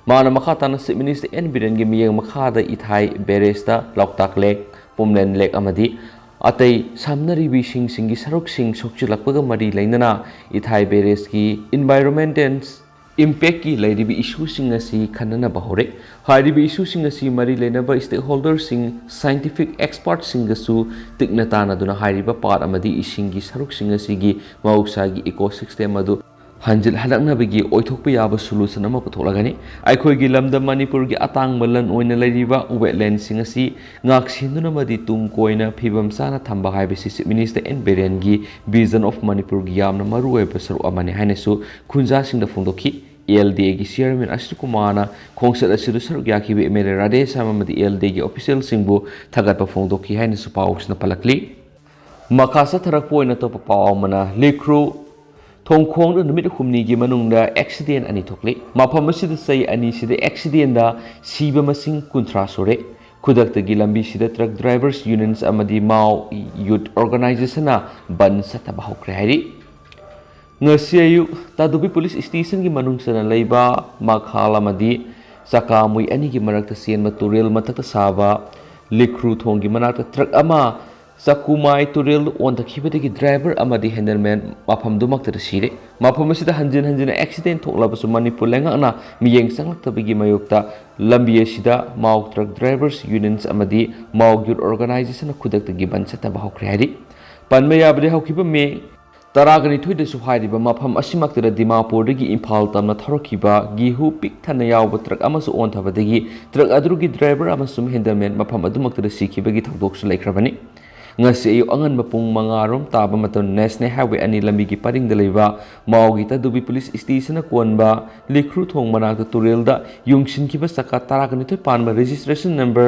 ꯃꯥꯅ ꯃꯈꯥ ꯇꯥꯅ Chief Minister ꯑꯦꯟ ꯕꯤꯔꯦꯟꯒꯤ ꯃꯤꯠꯌꯦꯡ ꯃꯈꯥꯗ ꯏꯊꯥꯏ barrageꯇ ꯂꯣꯛꯇꯥꯛ ꯂꯦꯛ, ꯄꯨꯝꯂꯦꯟ ꯂꯦꯛ ꯑꯃꯗꯤ ꯑꯇꯩ ꯁꯝꯅꯔꯤꯕ ꯏꯁꯤꯡꯁꯤꯡꯒꯤ ꯁꯔꯨꯛꯁꯤꯡ ꯁꯣꯛꯆꯤꯜꯂꯛꯄꯒ ꯃꯔꯤ ꯂꯩꯅꯅ ꯏꯊꯥꯏ barrageꯀꯤ environmental impactꯀꯤ ꯂꯩꯔꯤꯕ issueꯁꯤꯡ ꯑꯁꯤ ꯈꯟꯅꯅꯕ ꯍꯧꯔꯦ꯫ ꯍꯥꯏꯔꯤꯕ issueꯁꯤꯡ ꯑꯁꯤ ꯃꯔꯤ ꯂꯩꯅꯕ stakeholderꯁꯤꯡ, scientific expertꯁꯤꯡꯒꯁꯨ ꯇꯤꯛꯅ ꯇꯥꯟꯅꯗꯨꯅ ꯍꯥꯏꯔꯤꯕ ꯄꯥꯠ ꯑꯃꯗꯤ ꯏꯁꯤꯡꯒꯤ ꯁꯔꯨꯛꯁꯤꯡ ꯑꯁꯤꯒꯤ ꯃꯍꯧꯁꯥꯒꯤ ecosystem ꯑꯗꯨ ꯍꯟꯖꯤꯜꯍꯜꯂꯛꯅꯕꯒꯤ ꯑꯣꯏꯊꯣꯛꯄ ꯌꯥꯕ solution ꯑꯃ ꯄꯨꯊꯣꯛꯂꯒꯅꯤ꯫ ꯑꯩꯈꯣꯏꯒꯤ ꯂꯝꯗꯝ ꯃꯅꯤꯄꯨꯔꯒꯤ ꯑꯇꯥꯡꯕ ꯂꯟ ꯑꯣꯏꯅ ꯂꯩꯔꯤꯕ wetlandꯁꯤꯡ ꯑꯁꯤ ꯉꯥꯛꯁꯦꯟꯗꯨꯅ ꯑꯃꯗꯤ ꯇꯨꯡ ꯀꯣꯏꯅ ꯐꯤꯕꯝ ꯆꯥꯅ ꯊꯝꯕ ꯍꯥꯏꯕꯁꯤ Chief Minister ꯑꯦꯟ ꯕꯤꯔꯦꯟꯒꯤ Vision of ꯃꯅꯤꯄꯨꯔꯒꯤ ꯌꯥꯝꯅ ꯃꯔꯨꯑꯣꯏꯕ ꯁꯔꯨꯛ ꯑꯃꯅꯤ ꯍꯥꯏꯅꯁꯨ ꯈꯨꯟꯖꯥꯁꯤꯡꯗ ꯐꯣꯡꯗꯣꯛꯈꯤ꯫ ꯑꯦꯜ ꯗꯤ ꯑꯦꯒꯤ ꯆꯤꯌꯔꯃꯦꯟ ꯑꯁꯤꯠ ꯀꯨꯃꯥꯔꯅ ꯈꯣꯡꯆꯠ ꯑꯁꯤꯗ ꯁꯔꯨꯛ ꯌꯥꯈꯤꯕ ꯑꯦꯝ ꯑꯦꯜ ꯑꯦ ꯔꯥꯙꯦꯁ꯭ꯌꯥꯝ ꯑꯃꯗꯤ ꯑꯦꯜ ꯗꯤ ꯑꯦꯒꯤ officialꯁꯤꯡꯕꯨ ꯊꯥꯒꯠꯄ ꯐꯣꯡꯗꯣꯛꯈꯤ ꯍꯥꯏꯅꯁꯨ ꯄꯥꯎꯁꯤꯅ ꯄꯜꯂꯛꯂꯤ꯫ ꯃꯈꯥ ꯆꯠꯊꯔꯛꯄ ꯑꯣꯏꯅ ꯑꯇꯣꯞꯄ ꯄꯥꯎ ꯑꯃꯅ, ꯂꯤꯈ꯭ꯔꯨ ꯊꯣꯡꯈꯣꯡꯗ ꯅꯨꯃꯤꯠ ꯍꯨꯝꯅꯤꯒꯤ ꯃꯅꯨꯡꯗ accident ꯑꯅꯤ ꯊꯣꯛꯂꯤ꯫ ꯃꯐꯝ ꯑꯁꯤꯗ ꯆꯍꯤ ꯑꯅꯤꯁꯤꯗ accidentꯗ ꯁꯤꯕ ꯃꯁꯤꯡ ꯀꯨꯟꯊ꯭ꯔꯥ ꯁꯨꯔꯦ꯫ ꯈꯨꯗꯛꯇꯒꯤ ꯂꯝꯕꯤꯁꯤꯗ truck drivers unions ꯑꯃꯗꯤ ꯃꯥꯎ youth organizationꯅ ꯕꯟ ꯆꯠꯊꯕ ꯍꯧꯈ꯭ꯔꯦ ꯍꯥꯏꯔꯤ꯫ ꯉꯁꯤ ꯑꯌꯨꯛ ꯇꯥꯗꯨꯕꯤ police stationꯒꯤ ꯃꯅꯨꯡ ꯆꯟꯅ ꯂꯩꯕ ꯃꯈꯥꯜ ꯑꯃꯗꯤ ꯆꯀꯥꯃꯨꯏ ꯑꯅꯤꯒꯤ ꯃꯔꯛꯇ ꯆꯦꯟꯕ ꯇꯨꯔꯦꯜ ꯃꯊꯛꯇ ꯁꯥꯕ ꯂꯤꯈ꯭ꯔꯨ ꯊꯣꯡꯒꯤ ꯃꯅꯥꯛꯇ truck ꯑꯃ ꯆꯀꯨꯃꯥꯏ ꯇꯨꯔꯦꯜꯗ ꯑꯣꯟꯊꯈꯤꯕꯗꯒꯤ driver ꯑꯃꯗꯤ handleman ꯃꯐꯝꯗꯨꯃꯛꯇꯗ ꯁꯤꯔꯦ꯫ ꯃꯐꯝ ꯑꯁꯤꯗ ꯍꯟꯖꯤꯟ ꯍꯟꯖꯤꯟꯅ accident ꯊꯣꯛꯂꯕꯁꯨ ꯃꯅꯤꯄꯨꯔ ꯂꯩꯉꯥꯛꯅ ꯃꯤꯠꯌꯦꯡ ꯆꯪꯂꯛꯇꯕꯒꯤ ꯃꯥꯌꯣꯛꯇ ꯂꯝꯕꯤ ꯑꯁꯤꯗ ꯃꯥꯎ truck drivers unions ꯑꯃꯗꯤ ꯃꯥꯎ youth organizationꯅ ꯈꯨꯗꯛꯇꯒꯤ ꯕꯟ ꯆꯠꯊꯕ ꯍꯧꯈ꯭ꯔꯦ ꯍꯥꯏꯔꯤ꯫ ꯄꯟꯕ ꯌꯥꯕꯗꯤ ꯍꯧꯈꯤꯕ ꯃꯦ ꯇꯔꯥꯒ ꯅꯤꯊꯣꯏꯗꯁꯨ ꯍꯥꯏꯔꯤꯕ ꯃꯐꯝ ꯑꯁꯤꯃꯛꯇꯗ ꯗꯤꯃꯥꯄꯨꯔꯗꯒꯤ ꯏꯝꯐꯥꯜ ꯇꯝꯅ ꯊꯧꯔꯛꯈꯤꯕ ꯒꯦꯍꯨ ꯄꯤꯛ ꯊꯟꯅ ꯌꯥꯎꯕ ꯇ꯭ꯔꯛ ꯑꯃꯁꯨ ꯑꯣꯟꯊꯕꯗꯒꯤ ꯇ꯭ꯔꯛ ꯑꯗꯨꯒꯤ ꯗ꯭ꯔꯥꯏꯚꯔ ꯑꯃꯁꯨꯡ ꯍꯦꯟꯗꯜꯃꯦꯟ ꯃꯐꯝ ꯑꯗꯨꯃꯛꯇꯗ ꯁꯤꯈꯤꯕꯒꯤ ꯊꯧꯗꯣꯛꯁꯨ ꯂꯩꯈ꯭ꯔꯕꯅꯤ꯫ ꯉꯁꯤ ꯑꯌꯨꯛ ꯑꯉꯟꯕ ꯄꯨꯡ ꯃꯉꯥ ꯔꯣꯝ ꯇꯥꯕ ꯃꯇꯝ ꯅꯦꯁꯅꯦꯜ ꯍꯥꯏꯋꯦ ꯑꯅꯤ ꯂꯝꯕꯤꯒꯤ ꯄꯔꯤꯡꯗ ꯂꯩꯕ ꯃꯥꯎꯒꯤ ꯇꯗꯨꯕꯤ ꯄꯨꯂꯤꯁ ꯏꯁꯇꯦꯁꯟꯅ ꯀꯣꯟꯕ ꯂꯤꯈ꯭ꯔꯨ ꯊꯣꯡ ꯃꯅꯥꯛꯇ ꯇꯨꯔꯦꯜꯗ ꯌꯨꯡꯁꯤꯟꯈꯤꯕ ꯆꯀꯥ ꯇꯔꯥꯒ ꯅꯤꯊꯣꯏ ꯄꯥꯟꯕ registration number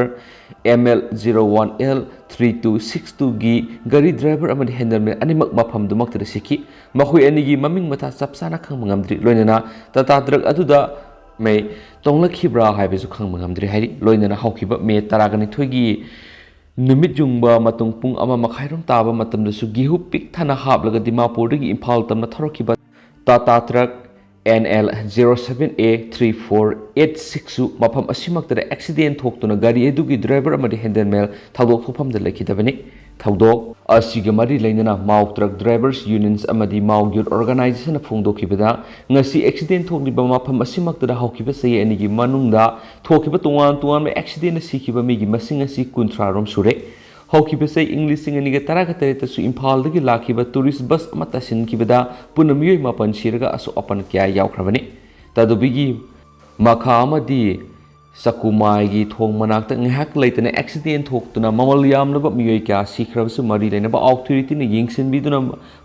M L zero one L three two six twoꯒꯤ ꯒꯥꯔꯤ ꯗ꯭ꯔꯥꯏꯚꯔ ꯑꯃꯗꯤ ꯍꯦꯟꯗꯜꯃꯦꯟ ꯑꯅꯤꯃꯛ ꯃꯐꯝꯗꯨꯃꯛꯇꯗ ꯁꯤꯈꯤ꯫ ꯃꯈꯣꯏ ꯑꯅꯤꯒꯤ ꯃꯃꯤꯡ ꯃꯊꯥ ꯆꯞ ꯆꯥꯅ ꯈꯪꯕ ꯉꯝꯗ꯭ꯔꯤ꯫ ꯂꯣꯏꯅꯅ ꯇꯥꯇꯥ ꯇ꯭ꯔꯛ ꯑꯗꯨꯗ ꯃꯩ ꯇꯣꯡꯂꯛꯈꯤꯕ꯭ꯔꯥ ꯍꯥꯏꯕꯁꯨ ꯈꯪꯕ ꯉꯝꯗ꯭ꯔꯤ ꯍꯥꯏꯔꯤ꯫ ꯂꯣꯏꯅꯅ ꯍꯧꯈꯤꯕ ꯃꯦ ꯇꯔꯥꯒ ꯅꯤꯊꯣꯏꯒꯤ ꯅꯨꯃꯤꯠ ꯌꯨꯡꯕ ꯃꯇꯨꯡ ꯄꯨꯡ ꯑꯃ ꯃꯈꯥꯏꯔꯣꯝ ꯇꯥꯕ ꯃꯇꯝꯗꯁꯨ ꯒꯦꯍꯨ ꯄꯤꯛ ꯊꯟꯅ ꯍꯥꯞꯂꯒ ꯗꯤꯃꯥꯄꯨꯔꯗꯒꯤ ꯏꯝꯐꯥꯜ ꯇꯝꯅ ꯊꯧꯔꯛꯈꯤꯕ Tata truck N L zero seven A three four eight sixꯁꯨ ꯃꯐꯝ ꯑꯁꯤꯃꯛꯇꯗ ꯑꯦꯛꯁꯤꯗꯦꯟ ꯊꯣꯛꯇꯨꯅ ꯒꯥꯔꯤ ꯑꯗꯨꯒꯤ ꯗ꯭ꯔꯥꯏꯚꯔ ꯑꯃꯗꯤ ꯍꯦꯟꯗꯜꯃꯦꯟ ꯊꯧꯗꯣꯛ ꯊꯣꯛꯐꯝꯗ ꯂꯩꯈꯤꯗꯕꯅꯤ꯫ ꯊꯧꯗꯣꯛ ꯑꯁꯤꯒ ꯃꯔꯤ ꯂꯩꯅꯅ ꯃꯥꯎ ꯇ꯭ꯔꯛ ꯗ꯭ꯔꯥꯏꯚꯔꯁ ꯌꯨꯅꯤꯌꯟꯁ ꯑꯃꯗꯤ ꯃꯥꯎ ꯌꯨꯠ ꯑꯣꯔꯒꯅꯥꯏꯖꯦꯁꯟꯅ ꯐꯣꯡꯗꯣꯛꯈꯤꯕꯗ, ꯉꯁꯤ ꯑꯦꯛꯁꯤꯗꯦꯟ ꯊꯣꯛꯂꯤꯕ ꯃꯐꯝ ꯑꯁꯤꯃꯛꯇꯗ ꯍꯧꯈꯤꯕ ꯆꯍꯤ ꯑꯅꯤꯒꯤ ꯃꯅꯨꯡꯗ ꯊꯣꯛꯈꯤꯕ ꯇꯣꯉꯥꯟ ꯇꯣꯉꯥꯟꯕ ꯑꯦꯛꯁꯤꯗꯦꯟꯗ ꯁꯤꯈꯤꯕ ꯃꯤꯒꯤ ꯃꯁꯤꯡ ꯑꯁꯤ ꯀꯨꯟꯊ꯭ꯔꯥ ꯔꯣꯝ ꯁꯨꯔꯦ꯫ ꯍꯧꯈꯤꯕ ꯆꯍꯤ ꯏꯪ ꯂꯤꯁꯤꯡ ꯑꯅꯤꯒ ꯇꯔꯥꯒ ꯇꯔꯦꯠꯇꯁꯨ ꯏꯝꯐꯥꯜꯗꯒꯤ ꯂꯥꯛꯈꯤꯕ ꯇꯨꯔꯤꯁ ꯕꯁ ꯑꯃ ꯇꯥꯁꯤꯟꯈꯤꯕꯗ ꯄꯨꯟꯅ ꯃꯤꯑꯣꯏ ꯃꯥꯄꯟ ꯁꯤꯔꯒ ꯑꯁꯣꯛ ꯑꯄꯟ ꯀꯌꯥ ꯌꯥꯎꯈ꯭ꯔꯕꯅꯤ꯫ ꯇꯗꯨꯕꯤꯒꯤ ꯃꯈꯥ ꯑꯃꯗꯤ ꯆꯀꯨꯃꯥꯏꯒꯤ ꯊꯣꯡ ꯃꯅꯥꯛꯇ ꯉꯥꯏꯍꯥꯛ ꯂꯩꯇꯅ ꯑꯦꯛꯁꯤꯗꯦꯟ ꯊꯣꯛꯇꯨꯅ ꯃꯃꯜ ꯌꯥꯝꯂꯕ ꯃꯤꯑꯣꯏ ꯀꯌꯥ ꯁꯤꯈ꯭ꯔꯕꯁꯨ ꯃꯔꯤ ꯂꯩꯅꯕ ꯑꯣꯊꯣꯔꯤꯇꯤꯅ ꯌꯦꯡꯁꯤꯟꯕꯤꯗꯨꯅ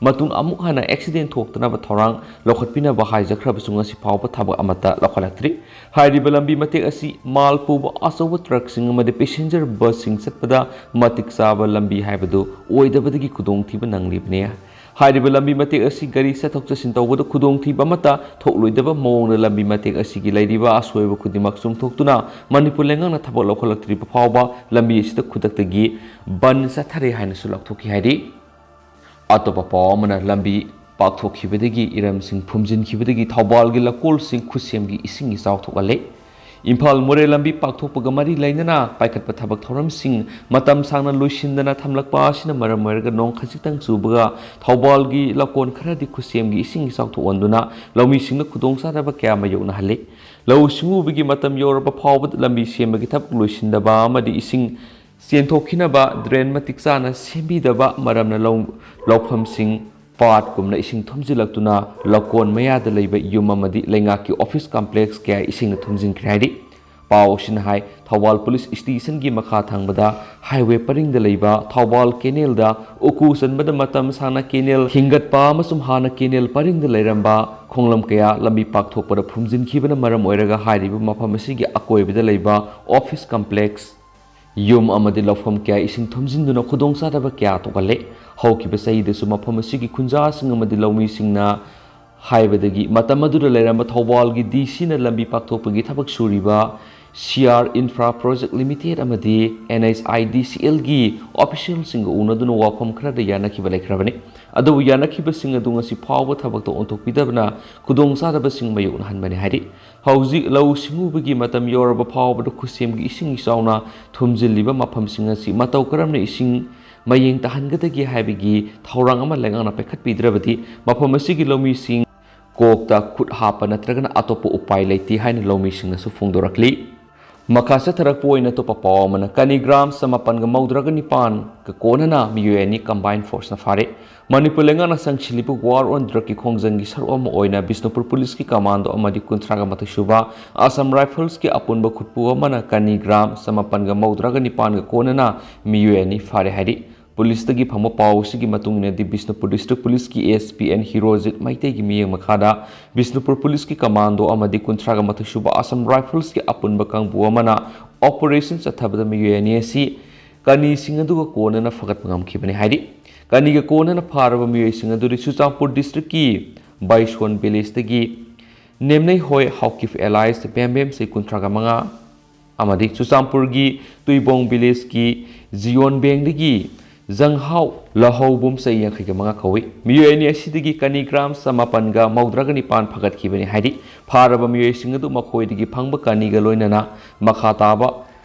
ꯃꯇꯨꯡ ꯑꯃꯨꯛ ꯍꯟꯅ ꯑꯦꯛꯁꯤꯗꯦꯟ ꯊꯣꯛꯇꯅꯕ ꯊꯧꯔꯥꯡ ꯂꯧꯈꯠꯄꯤꯅꯕ ꯍꯥꯏꯖꯈ꯭ꯔꯕꯁꯨ ꯉꯁꯤ ꯐꯥꯎꯕ ꯊꯕꯛ ꯑꯃꯠꯇ ꯂꯧꯈꯠꯂꯛꯇ꯭ꯔꯤ꯫ ꯍꯥꯏꯔꯤꯕ ꯂꯝꯕꯤ ꯃꯇꯦꯛ ꯑꯁꯤ ꯃꯥꯜ ꯄꯨꯕ ꯑꯆꯧꯕ ꯇ꯭ꯔꯛꯁꯤꯡ ꯑꯃꯗꯤ ꯄꯦꯁꯦꯟꯖꯔ ꯕꯁꯁꯤꯡ ꯆꯠꯄꯗ ꯃꯇꯤꯛ ꯆꯥꯕ ꯂꯝꯕꯤ ꯍꯥꯏꯕꯗꯨ ꯑꯣꯏꯗꯕꯗꯒꯤ ꯈꯨꯗꯣꯡꯊꯤꯕ ꯅꯪꯂꯤꯕꯅꯤ꯫ ꯍꯥꯏꯔꯤꯕ ꯂꯝꯕꯤ ꯃꯇꯦꯛ ꯑꯁꯤ ꯒꯥꯔꯤ ꯆꯠꯊꯣꯛ ꯆꯠꯁꯤꯟ ꯇꯧꯕꯗ ꯈꯨꯗꯣꯡꯊꯤꯕ ꯑꯃꯠꯇ ꯊꯣꯛꯂꯣꯏꯗꯕ ꯃꯑꯣꯡꯗ ꯂꯝꯕꯤ ꯃꯇꯦꯛ ꯑꯁꯤꯒꯤ ꯂꯩꯔꯤꯕ ꯑꯁꯣꯏꯕ ꯈꯨꯗꯤꯡꯃꯛ ꯆꯨꯝꯊꯣꯛꯇꯨꯅ ꯃꯅꯤꯄꯨꯔ ꯂꯩꯉꯥꯛꯅ ꯊꯕꯛ ꯂꯧꯈꯠꯂꯛꯇ꯭ꯔꯤꯕ ꯐꯥꯎꯕ ꯂꯝꯕꯤ ꯑꯁꯤꯗ ꯈꯨꯗꯛꯇꯒꯤ ꯕꯟ ꯆꯠꯊꯔꯦ ꯍꯥꯏꯅꯁꯨ ꯂꯥꯎꯊꯣꯛꯈꯤ ꯍꯥꯏꯔꯤ꯫ ꯑꯇꯣꯞꯄ ꯄꯥꯎ ꯑꯃꯅ, ꯂꯝꯕꯤ ꯄꯥꯛꯊꯣꯛꯈꯤꯕꯗꯒꯤ ꯏꯔꯝꯁꯤꯡ ꯐꯨꯝꯖꯤꯟꯈꯤꯕꯗꯒꯤ ꯊꯧꯕꯥꯜꯒꯤ ꯂꯧꯀꯣꯜꯁꯤꯡ ꯈꯨꯠꯁꯦꯝꯒꯤ ꯏꯁꯤꯡ ꯏꯆꯥꯎ ꯊꯣꯛꯍꯜꯂꯦ꯫ ꯏꯝꯐꯥꯜ ꯃꯣꯔꯦ ꯂꯝꯕꯤ ꯄꯥꯛꯊꯣꯛꯄꯒ ꯃꯔꯤ ꯂꯩꯅꯅ ꯄꯥꯏꯈꯠꯄ ꯊꯕꯛ ꯊꯧꯔꯝꯁꯤꯡ ꯃꯇꯝ ꯁꯥꯡꯅ ꯂꯣꯏꯁꯤꯟꯗꯅ ꯊꯝꯂꯛꯄ ꯑꯁꯤꯅ ꯃꯔꯝ ꯑꯣꯏꯔꯒ ꯅꯣꯡ ꯈꯖꯤꯛꯇꯪ ꯆꯨꯕꯒ ꯊꯧꯕꯥꯜꯒꯤ ꯂꯧꯀꯣꯟ ꯈꯔꯗꯤ ꯈꯨꯠꯁꯦꯝꯒꯤ ꯏꯁꯤꯡ ꯏꯆꯥꯎ ꯊꯣꯛꯍꯟꯗꯨꯅ ꯂꯧꯃꯤꯁꯤꯡꯗ ꯈꯨꯗꯣꯡꯆꯥꯗꯕ ꯀꯌꯥ ꯃꯥꯌꯣꯛꯅꯍꯜꯂꯤ꯫ ꯂꯧꯎ ꯁꯤꯡꯎꯕꯒꯤ ꯃꯇꯝ ꯌꯧꯔꯕ ꯐꯥꯎꯕꯗ ꯂꯝꯕꯤ ꯁꯦꯝꯕꯒꯤ ꯊꯕꯛ ꯂꯣꯏꯁꯤꯟꯗꯕ ꯑꯃꯗꯤ ꯏꯁꯤꯡ ꯆꯦꯟꯊꯣꯛꯈꯤꯅꯕ drain ꯃꯇꯤꯛ ꯆꯥꯅ ꯁꯦꯝꯕꯤꯗꯕ ꯃꯔꯝꯅ ꯂꯧ-, ꯂꯧꯐꯝꯁꯤꯡ ꯄꯥꯠꯀꯨꯝꯅ ꯏꯁꯤꯡ ꯊꯨꯝꯖꯤꯜꯂꯛꯇꯨꯅ ꯂꯧꯀꯣꯟ ꯃꯌꯥꯗ ꯂꯩꯕ ꯌꯨꯝ ꯑꯃꯗꯤ ꯂꯩꯉꯥꯛꯀꯤ office complex ꯀꯌꯥ ꯏꯁꯤꯡꯅ ꯊꯨꯝꯖꯤꯟꯈ꯭ꯔꯦ ꯍꯥꯏꯔꯤ꯫ ꯄꯥꯎ ꯑꯁꯤꯅ ꯍꯥꯏ, ꯊꯧꯕꯥꯜ police stationꯒꯤ ꯃꯈꯥ ꯊꯪꯕꯗ highway ꯄꯔꯤꯡꯗ ꯂꯩꯕ ꯊꯧꯕꯥꯜ canalꯗ ꯎꯀꯨ ꯆꯟꯕꯗ ꯃꯇꯝ ꯁꯥꯡꯅ canal ꯊꯤꯡꯒꯠꯄ ꯑꯃꯁꯨꯡ ꯍꯥꯟꯅ canal ꯄꯔꯤꯡꯗ ꯂꯩꯔꯝꯕ ꯈꯣꯡꯂꯝ ꯀꯌꯥ ꯂꯝꯕꯤ ꯄꯥꯛꯊꯣꯛꯄꯗ ꯐꯨꯝꯖꯤꯟꯈꯤꯕꯅ ꯃꯔꯝ ꯑꯣꯏꯔꯒ ꯍꯥꯏꯔꯤꯕ ꯃꯐꯝ ꯑꯁꯤꯒꯤ ꯑꯀꯣꯏꯕꯗ ꯂꯩꯕ office complex, ꯌꯨꯝ ꯑꯃꯗꯤ ꯂꯧꯐꯝ ꯀꯌꯥ ꯏꯁꯤꯡ ꯊꯨꯝꯖꯤꯟꯗꯨꯅ ꯈꯨꯗꯣꯡꯆꯥꯗꯕ ꯀꯌꯥ ꯊꯣꯛꯍꯜꯂꯦ꯫ ꯍꯧꯈꯤꯕ ꯆꯍꯤꯗꯁꯨ ꯃꯐꯝ ꯑꯁꯤꯒꯤ ꯈꯨꯟꯖꯥꯁꯤꯡ ꯑꯃꯗꯤ ꯂꯧꯃꯤꯁꯤꯡꯅ ꯍꯥꯏꯕꯗꯒꯤ ꯃꯇꯝ ꯑꯗꯨꯗ ꯂꯩꯔꯝꯕ ꯊꯧꯕꯥꯜꯒꯤ DCꯅ ꯂꯝꯕꯤ ꯄꯥꯛꯊꯣꯛꯄꯒꯤ ꯊꯕꯛ ꯁꯨꯔꯤꯕ CR Infra Project Limited ꯑꯃꯗꯤ NHIDCLꯒꯤ officialꯁꯤꯡꯒ ꯎꯅꯗꯨꯅ ꯋꯥꯐꯝ ꯈꯔꯗ ꯌꯥꯅꯈꯤꯕ ꯂꯩꯈ꯭ꯔꯕꯅꯤ꯫ ꯑꯗꯨꯕꯨ ꯌꯥꯅꯈꯤꯕꯁꯤꯡ ꯑꯗꯨ ꯉꯁꯤ ꯐꯥꯎꯕ ꯊꯕꯛꯇ ꯑꯣꯟꯊꯣꯛꯄꯤꯗꯕꯅ ꯈꯨꯗꯣꯡꯆꯥꯗꯕꯁꯤꯡ ꯃꯥꯌꯣꯛꯅꯍꯟꯕꯅꯤ ꯍꯥꯏꯔꯤ꯫ ꯍꯧꯖꯤꯛ ꯂꯧꯎ ꯁꯤꯡꯎꯕꯒꯤ ꯃꯇꯝ ꯌꯧꯔꯕ ꯐꯥꯎꯕꯗ ꯈꯨꯠꯁꯦꯝꯒꯤ ꯏꯁꯤꯡ ꯏꯆꯥꯎꯅ ꯊꯨꯝꯖꯤꯜꯂꯤꯕ ꯃꯐꯝꯁꯤꯡ ꯑꯁꯤ ꯃꯇꯧ ꯀꯔꯝꯅ ꯏꯁꯤꯡ ꯃꯌꯦꯡ ꯇꯥꯍꯟꯒꯗꯒꯦ ꯍꯥꯏꯕꯒꯤ ꯊꯧꯔꯥꯡ ꯑꯃ ꯂꯩꯉꯥꯛꯅ ꯄꯥꯏꯈꯠꯄꯤꯗ꯭ꯔꯕꯗꯤ ꯃꯐꯝ ꯑꯁꯤꯒꯤ ꯂꯧꯃꯤꯁꯤꯡ ꯀꯣꯛꯇ ꯈꯨꯠ ꯍꯥꯞꯄ ꯅꯠꯇ꯭ꯔꯒꯅ ꯑꯇꯣꯞꯄ ꯎꯄꯥꯏ ꯂꯩꯇꯦ ꯍꯥꯏꯅ ꯂꯧꯃꯤꯁꯤꯡꯅꯁꯨ ꯐꯣꯡꯗꯣꯔꯛꯂꯤ꯫ ꯃꯈꯥ ꯆꯠꯊꯔꯛꯄ ꯑꯣꯏꯅ ꯑꯇꯣꯞꯄ ꯄꯥꯎ ꯑꯃꯅ, ꯀꯅꯤ ꯒ꯭ꯔꯥꯝ ꯆꯃꯥꯄꯟꯒ ꯃꯧꯗ꯭ꯔꯥꯒ ꯅꯤꯄꯥꯟꯒ ꯀꯣꯟꯅꯅ ꯃꯤꯑꯣꯏ ꯑꯅꯤ combined forceꯅ ꯐꯥꯔꯦ꯫ ꯃꯅꯤꯄꯨꯔ ꯂꯩꯉꯥꯛꯅ ꯆꯪꯁꯤꯜꯂꯤꯕ war on drugꯀꯤ ꯈꯣꯡꯖꯪꯒꯤ ꯁꯔꯨꯛ ꯑꯃ ꯑꯣꯏꯅ ꯕꯤꯁꯅꯨꯄꯨꯔ policeꯀꯤ commando ꯑꯃꯗꯤ ꯀꯨꯟꯊ꯭ꯔꯥꯒ ꯃꯥꯊꯣꯏ ꯁꯨꯕ Assam Riflesꯀꯤ ꯑꯄꯨꯟꯕ ꯈꯨꯠꯄꯨ ꯑꯃꯅ ꯀꯅꯤ ꯒ꯭ꯔꯥꯝ ꯆꯃꯥꯄꯟꯒ ꯃꯧꯗ꯭ꯔꯥꯒ ꯅꯤꯄꯥꯟꯒ ꯀꯣꯟꯅꯅ ꯃꯤꯑꯣꯏ ꯑꯅꯤ ꯐꯥꯔꯦ ꯍꯥꯏꯔꯤ꯫ Policeꯇꯒꯤ ꯐꯪꯕ ꯄꯥꯎ ꯑꯁꯤꯒꯤ ꯃꯇꯨꯡ ꯏꯟꯅꯗꯤ, ꯕꯤꯁꯅꯨꯄꯨꯔ District Policeꯀꯤ SP N ꯍꯤꯔꯣꯖꯤꯠ ꯃꯩꯇꯩꯒꯤ ꯃꯤꯠꯌꯦꯡ ꯃꯈꯥꯗ ꯕꯤꯁꯅꯨꯄꯨꯔ policeꯀꯤ commando ꯑꯃꯗꯤ ꯀꯨꯟꯊ꯭ꯔꯥꯒ ꯃꯥꯊꯣꯏ ꯁꯨꯕ Assam Riflesꯀꯤ ꯑꯄꯨꯟꯕ ꯀꯥꯡꯕꯨ ꯑꯃꯅ operation ꯆꯠꯊꯕꯗ ꯃꯤꯑꯣꯏ ꯑꯅꯤ ꯑꯁꯤ ꯀꯅꯤꯁꯤꯡ ꯑꯗꯨꯒ ꯀꯣꯟꯅꯅ ꯐꯒꯠꯄ ꯉꯝꯈꯤꯕꯅꯤ ꯍꯥꯏꯔꯤ꯫ ꯀꯅꯤꯒ ꯀꯣꯟꯅꯅ ꯐꯥꯔꯕ ꯃꯤꯑꯣꯏꯁꯤꯡ ꯑꯗꯨꯗꯤ ꯆꯨꯔꯆꯥꯟꯄꯨꯔ districtꯀꯤ ꯕꯥꯏꯁꯣꯟ villageꯇꯒꯤ ꯅꯦꯝꯅꯩꯍꯣꯏ ꯍꯥꯎꯀꯤꯞ alias ꯕꯦꯝꯕꯦꯝ, ꯆꯍꯤ ꯀꯨꯟꯊ꯭ꯔꯥꯒ ꯃꯉꯥ, ꯑꯃꯗꯤ ꯆꯨꯔꯆꯥꯟꯄꯨꯔꯒꯤ ꯇꯨꯏꯕꯣꯡ villageꯀꯤ ꯖꯤꯌꯣꯟ ꯕꯦꯡꯗꯒꯤ ꯖꯪꯍꯥꯎ ꯂꯍꯧꯕꯨꯝ, ꯆꯍꯤ ꯌꯥꯡꯈꯩꯒ ꯃꯉꯥ ꯀꯧꯏ꯫ ꯃꯤꯑꯣꯏ ꯑꯅꯤ ꯑꯁꯤꯗꯒꯤ ꯀꯅꯤ ꯒ꯭ꯔꯥꯝ ꯆꯃꯥꯄꯟꯒ ꯃꯧꯗ꯭ꯔꯥꯒ ꯅꯤꯄꯥꯟ ꯐꯒꯠꯈꯤꯕꯅꯤ ꯍꯥꯏꯔꯤ꯫ ꯐꯥꯔꯕ ꯃꯤꯑꯣꯏꯁꯤꯡ ꯑꯗꯨ ꯃꯈꯣꯏꯗꯒꯤ ꯐꯪꯕ ꯀꯅꯤꯒ ꯂꯣꯏꯅꯅ ꯃꯈꯥ ꯇꯥꯕ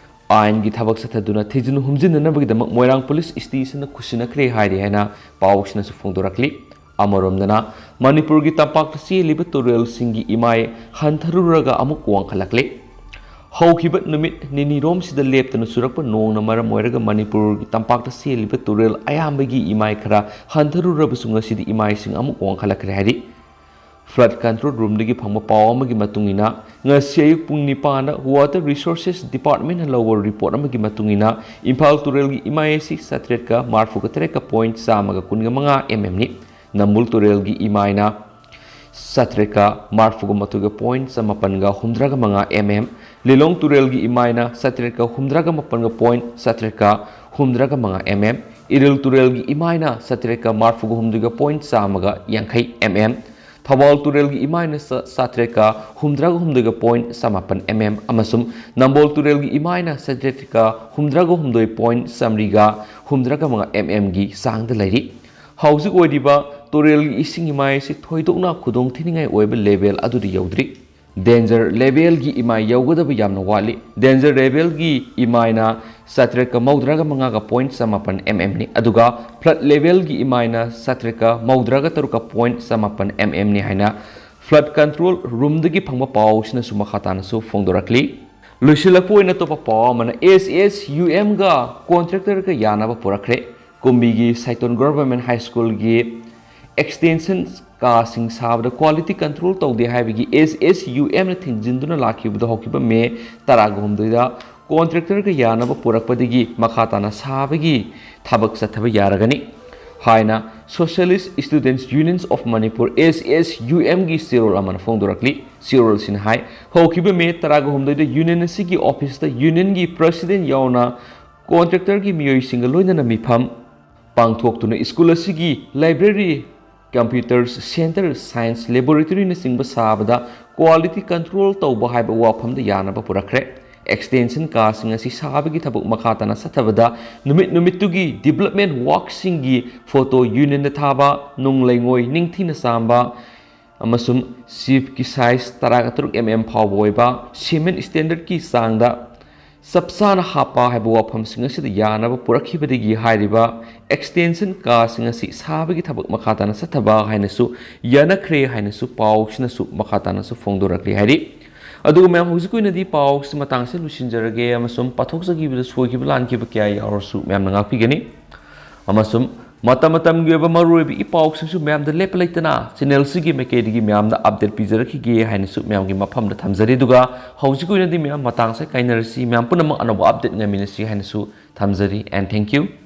ꯑꯥꯏꯟꯒꯤ ꯊꯕꯛ ꯆꯠꯊꯗꯨꯅ ꯊꯤꯖꯤꯟ ꯍꯨꯝꯖꯤꯟꯅꯅꯕꯒꯤꯗꯃꯛ ꯃꯣꯏꯔꯥꯡ police stationꯗ ꯈꯨꯠꯁꯤꯟꯅꯈ꯭ꯔꯦ ꯍꯥꯏꯔꯤ ꯍꯥꯏꯅ ꯄꯥꯎꯁꯤꯅꯁꯨ ꯐꯣꯡꯗꯣꯔꯛꯂꯤ꯫ ꯑꯃꯔꯣꯝꯗꯅ, ꯃꯅꯤꯄꯨꯔꯒꯤ ꯇꯝꯄꯥꯛꯇ ꯆꯦꯜꯂꯤꯕ ꯇꯨꯔꯦꯜꯁꯤꯡꯒꯤ ꯏꯃꯥꯏ ꯍꯟꯊꯔꯨꯔꯒ ꯑꯃꯨꯛ ꯋꯥꯡꯈꯠꯂꯛꯂꯤ꯫ ꯍꯧꯈꯤꯕ ꯅꯨꯃꯤꯠ ꯅꯤꯅꯤꯔꯣꯝꯁꯤꯗ ꯂꯦꯞꯇꯅ ꯆꯨꯔꯛꯄ ꯅꯣꯡꯅ ꯃꯔꯝ ꯑꯣꯏꯔꯒ ꯃꯅꯤꯄꯨꯔꯒꯤ ꯇꯝꯄꯥꯛꯇ ꯆꯦꯜꯂꯤꯕ ꯇꯨꯔꯦꯜ ꯑꯌꯥꯝꯕꯒꯤ ꯏꯃꯥꯏ ꯈꯔ ꯍꯟꯊꯔꯨꯔꯕꯁꯨ ꯉꯁꯤꯗꯤ ꯏꯃꯥꯏꯁꯤꯡ ꯑꯃꯨꯛ ꯋꯥꯡꯈꯠꯂꯛꯈ꯭ꯔꯦ ꯍꯥꯏꯔꯤ꯫ Flood Control Roomꯗꯒꯤ ꯐꯪꯕ ꯄꯥꯎ ꯑꯃꯒꯤ ꯃꯇꯨꯡ ꯏꯟꯅ, ꯉꯁꯤ ꯑꯌꯨꯛ ꯄꯨꯡ ꯅꯤꯄꯥꯟꯗ Water Resources Departmentꯅ ꯂꯧꯕ report ꯑꯃꯒꯤ ꯃꯇꯨꯡ ꯏꯟꯅ, ꯏꯝꯐꯥꯜ ꯇꯨꯔꯦꯜꯒꯤ ꯏꯃꯥꯏ ꯑꯁꯤ ꯆꯥꯇ꯭ꯔꯦꯠꯀ ꯃꯔꯐꯨꯒ ꯇꯔꯦꯠꯀ point ꯆꯥꯝꯃꯒ ꯀꯨꯟꯒ ꯃꯉꯥ mmꯅꯤ꯫ ꯅꯝꯕꯨꯜ ꯇꯨꯔꯦꯜꯒꯤ ꯏꯃꯥꯏꯅ ꯆꯥꯇ꯭ꯔꯦꯠꯀ ꯃꯔꯐꯨꯒ ꯃꯥꯊꯣꯏꯒ point ꯆꯃꯥꯄꯟꯒ ꯍꯨꯝꯗ꯭ꯔꯥꯒ ꯃꯉꯥ mm, ꯂꯤꯂꯣꯡ ꯇꯨꯔꯦꯜꯒꯤ ꯏꯃꯥꯏꯅ ꯆꯥꯇ꯭ꯔꯦꯠꯀ ꯍꯨꯝꯗ꯭ꯔꯥꯒ ꯃꯥꯄꯟꯒ point ꯆꯥꯇ꯭ꯔꯦꯠꯀ ꯍꯨꯝꯗ꯭ꯔꯥꯒ ꯃꯉꯥ mm, ꯏꯔꯤꯜ ꯇꯨꯔꯦꯜꯒꯤ ꯏꯃꯥꯏꯅ ꯆꯥꯇ꯭ꯔꯦꯠꯀ ꯃꯔꯐꯨꯒ ꯍꯨꯝꯗꯣꯏꯒ point ꯆꯥꯝꯃꯒ ꯌꯥꯡꯈꯩ mm, ꯊꯧꯕꯥꯜ ꯇꯨꯔꯦꯜꯒꯤ ꯏꯃꯥꯏꯅ ꯆꯥ-, ꯆꯥꯇ꯭ꯔꯦꯠꯀ ꯍꯨꯝꯗ꯭ꯔꯥꯒ ꯍꯨꯝꯗꯣꯏꯒ point ꯆꯃꯥꯄꯟ mm ꯑꯃꯁꯨꯡ ꯅꯝꯕꯣꯜ ꯇꯨꯔꯦꯜꯒꯤ ꯏꯃꯥꯏꯅ ꯆꯥꯇ꯭ꯔꯦꯠꯀ ꯍꯨꯝꯗ꯭ꯔꯥꯒ ꯍꯨꯝꯗꯣꯏ point ꯆꯥꯃꯔꯤꯒ ꯍꯨꯝꯗ꯭ꯔꯥꯒ ꯃꯉꯥ mmꯒꯤ ꯆꯥꯡꯗ ꯂꯩꯔꯤ꯫ ꯍꯧꯖꯤꯛ ꯑꯣꯏꯔꯤꯕ ꯇꯨꯔꯦꯜꯒꯤ ꯏꯁꯤꯡ ꯏꯃꯥꯏ ꯑꯁꯤ ꯊꯣꯏꯗꯣꯛꯅ ꯈꯨꯗꯣꯡꯊꯤꯅꯤꯡꯉꯥꯏ ꯑꯣꯏꯕ level ꯑꯗꯨꯗ ꯌꯧꯗ꯭ꯔꯤ꯫ Danger levelꯒꯤ ꯏꯃꯥꯏ ꯌꯧꯒꯗꯕ ꯌꯥꯝꯅ ꯋꯥꯠꯂꯤ꯫ Danger levelꯒꯤ ꯏꯃꯥꯏꯅ ꯆꯥꯇ꯭ꯔꯦꯠꯀ ꯃꯧꯗ꯭ꯔꯥꯒ ꯃꯉꯥꯒ point ꯆꯃꯥꯄꯟ mmꯅꯤ, ꯑꯗꯨꯒ flood levelꯒꯤ ꯏꯃꯥꯏꯅ ꯆꯥꯇ꯭ꯔꯦꯠꯀ ꯃꯧꯗ꯭ꯔꯥꯒ ꯇꯔꯨꯛꯀ point ꯆꯃꯥꯄꯟ mmꯅꯤ ꯍꯥꯏꯅ Flood Control Roomꯗꯒꯤ ꯐꯪꯕ ꯄꯥꯎꯁꯤꯅꯁꯨ ꯃꯈꯥ ꯇꯥꯅꯁꯨ ꯐꯣꯡꯗꯣꯔꯛꯂꯤ꯫ ꯂꯣꯏꯁꯤꯜꯂꯛꯄ ꯑꯣꯏꯅ ꯑꯇꯣꯞꯄ ꯄꯥꯎ ꯑꯃꯅ, S S U Mꯒ contractorꯒ ꯌꯥꯅꯕ ꯄꯨꯔꯛꯈ꯭ꯔꯦ꯫ ꯀꯨꯝꯕꯤꯒꯤ ꯁꯥꯏꯇꯣꯟ Government High Schoolꯒꯤ extension ꯀꯥꯁꯤꯡ ꯁꯥꯕꯗ quality control ꯇꯧꯗꯦ ꯍꯥꯏꯕꯒꯤ S S U Mꯅ ꯊꯤꯡꯖꯤꯟꯗꯨꯅ ꯂꯥꯛꯈꯤꯕꯗꯨ ꯍꯧꯈꯤꯕ ꯃꯦ ꯇꯔꯥꯒ ꯍꯨꯝꯗꯣꯏꯗ contractorꯒ ꯌꯥꯅꯕ ꯄꯨꯔꯛꯄꯗꯒꯤ ꯃꯈꯥ ꯇꯥꯅ ꯁꯥꯕꯒꯤ ꯊꯕꯛ ꯆꯠꯊꯕ ꯌꯥꯔꯒꯅꯤ ꯍꯥꯏꯅ Socialist Students Unions of Manipur, S S U Mꯒꯤ ꯆꯦꯔꯣꯜ ꯑꯃꯅ ꯐꯣꯡꯗꯣꯔꯛꯂꯤ꯫ ꯆꯦꯔꯣꯜꯁꯤꯅ ꯍꯥꯏ, ꯍꯧꯈꯤꯕ ꯃꯦ ꯇꯔꯥꯒ ꯍꯨꯝꯗꯣꯏꯗ union ꯑꯁꯤꯒꯤ officeꯇ unionꯒꯤ president ꯌꯥꯎꯅ contractorꯒꯤ ꯃꯤꯑꯣꯏꯁꯤꯡꯒ ꯂꯣꯏꯅꯅ ꯃꯤꯐꯝ ꯄꯥꯡꯊꯣꯛꯇꯨꯅ school ꯑꯁꯤꯒꯤ library, computers center, science laboratoryꯅꯆꯤꯡꯕ ꯁꯥꯕꯗ quality control ꯇꯧꯕ ꯍꯥꯏꯕ ꯋꯥꯐꯝꯗ ꯌꯥꯅꯕ ꯄꯨꯔꯛꯈ꯭ꯔꯦ꯫ Extension ꯀꯥꯁꯤꯡ ꯑꯁꯤ ꯁꯥꯕꯒꯤ ꯊꯕꯛ ꯃꯈꯥ ꯇꯥꯅ ꯆꯠꯊꯕꯗ ꯅꯨꯃꯤꯠ ꯅꯨꯃꯤꯠꯇꯨꯒꯤ development workꯁꯤꯡꯒꯤ photo unionꯗ ꯊꯥꯕ, ꯅꯨꯡ ꯂꯩꯉꯣꯏ ꯅꯤꯡꯊꯤꯅ ꯆꯥꯝꯕ ꯑꯃꯁꯨꯡ sheafꯀꯤ size ꯇꯔꯥꯒ ꯇꯔꯨꯛ mm ꯐꯥꯎꯕ ꯑꯣꯏꯕ cement standardꯀꯤ ꯆꯥꯡꯗ ꯆꯞ ꯆꯥꯅ ꯍꯥꯞꯄ ꯍꯥꯏꯕ ꯋꯥꯐꯝꯁꯤꯡ ꯑꯁꯤꯗ ꯌꯥꯅꯕ ꯄꯨꯔꯛꯈꯤꯕꯗꯒꯤ ꯍꯥꯏꯔꯤꯕ extension ꯀꯥꯁꯤꯡ ꯑꯁꯤ ꯁꯥꯕꯒꯤ ꯊꯕꯛ ꯃꯈꯥ ꯇꯥꯅ ꯆꯠꯊꯕ ꯍꯥꯏꯅꯁꯨ ꯌꯥꯅꯈ꯭ꯔꯦ ꯍꯥꯏꯅꯁꯨ ꯄꯥꯎꯁꯤꯅꯁꯨ ꯃꯈꯥ ꯇꯥꯅꯁꯨ ꯐꯣꯡꯗꯣꯔꯛꯂꯤ ꯍꯥꯏꯔꯤ꯫ ꯑꯗꯨꯒ ꯃꯌꯥꯝ, ꯍꯧꯖꯤꯛꯀꯤ ꯑꯣꯏꯅꯗꯤ ꯄꯥꯎꯁꯤ ꯃꯇꯥꯡꯁꯦ ꯂꯣꯏꯁꯤꯟꯖꯔꯒꯦ, ꯑꯃꯁꯨꯡ ꯄꯥꯊꯣꯛꯆꯈꯤꯕꯗ ꯁꯣꯏꯈꯤꯕ ꯂꯥꯟꯈꯤꯕ ꯀꯌꯥ ꯌꯥꯎꯔꯁꯨ ꯃꯌꯥꯝꯅ ꯉꯥꯛꯄꯤꯒꯅꯤ꯫ ꯑꯃꯁꯨꯡ ꯃꯇꯝ ꯃꯇꯝꯒꯤ ꯑꯣꯏꯕ ꯃꯔꯨꯑꯣꯏꯕ ꯏ ꯄꯥꯎꯁꯤꯡꯁꯨ ꯃꯌꯥꯝꯗ ꯂꯦꯞꯄ ꯂꯩꯇꯅ ꯆꯦꯅꯦꯜꯁꯤꯒꯤ ꯃꯥꯏꯀꯩꯗꯒꯤ ꯃꯌꯥꯝꯗ ꯑꯞꯗꯦꯠ ꯄꯤꯖꯔꯛꯈꯤꯒꯦ ꯍꯥꯏꯅꯁꯨ ꯃꯌꯥꯝꯒꯤ ꯃꯐꯝꯗ ꯊꯝꯖꯔꯤ꯫ ꯑꯗꯨꯒ ꯍꯧꯖꯤꯛꯀꯤ ꯑꯣꯏꯅꯗꯤ ꯃꯌꯥꯝ ꯃꯇꯥꯡꯁꯦ ꯀꯥꯏꯅꯔꯁꯤ, ꯃꯌꯥꯝ ꯄꯨꯝꯅꯃꯛ ꯑꯅꯧꯕ ꯑꯞꯗꯦꯠ ꯉꯥꯏꯃꯤꯟꯅꯁꯤ ꯍꯥꯏꯅꯁꯨ ꯊꯝꯖꯔꯤ꯫ And thank you.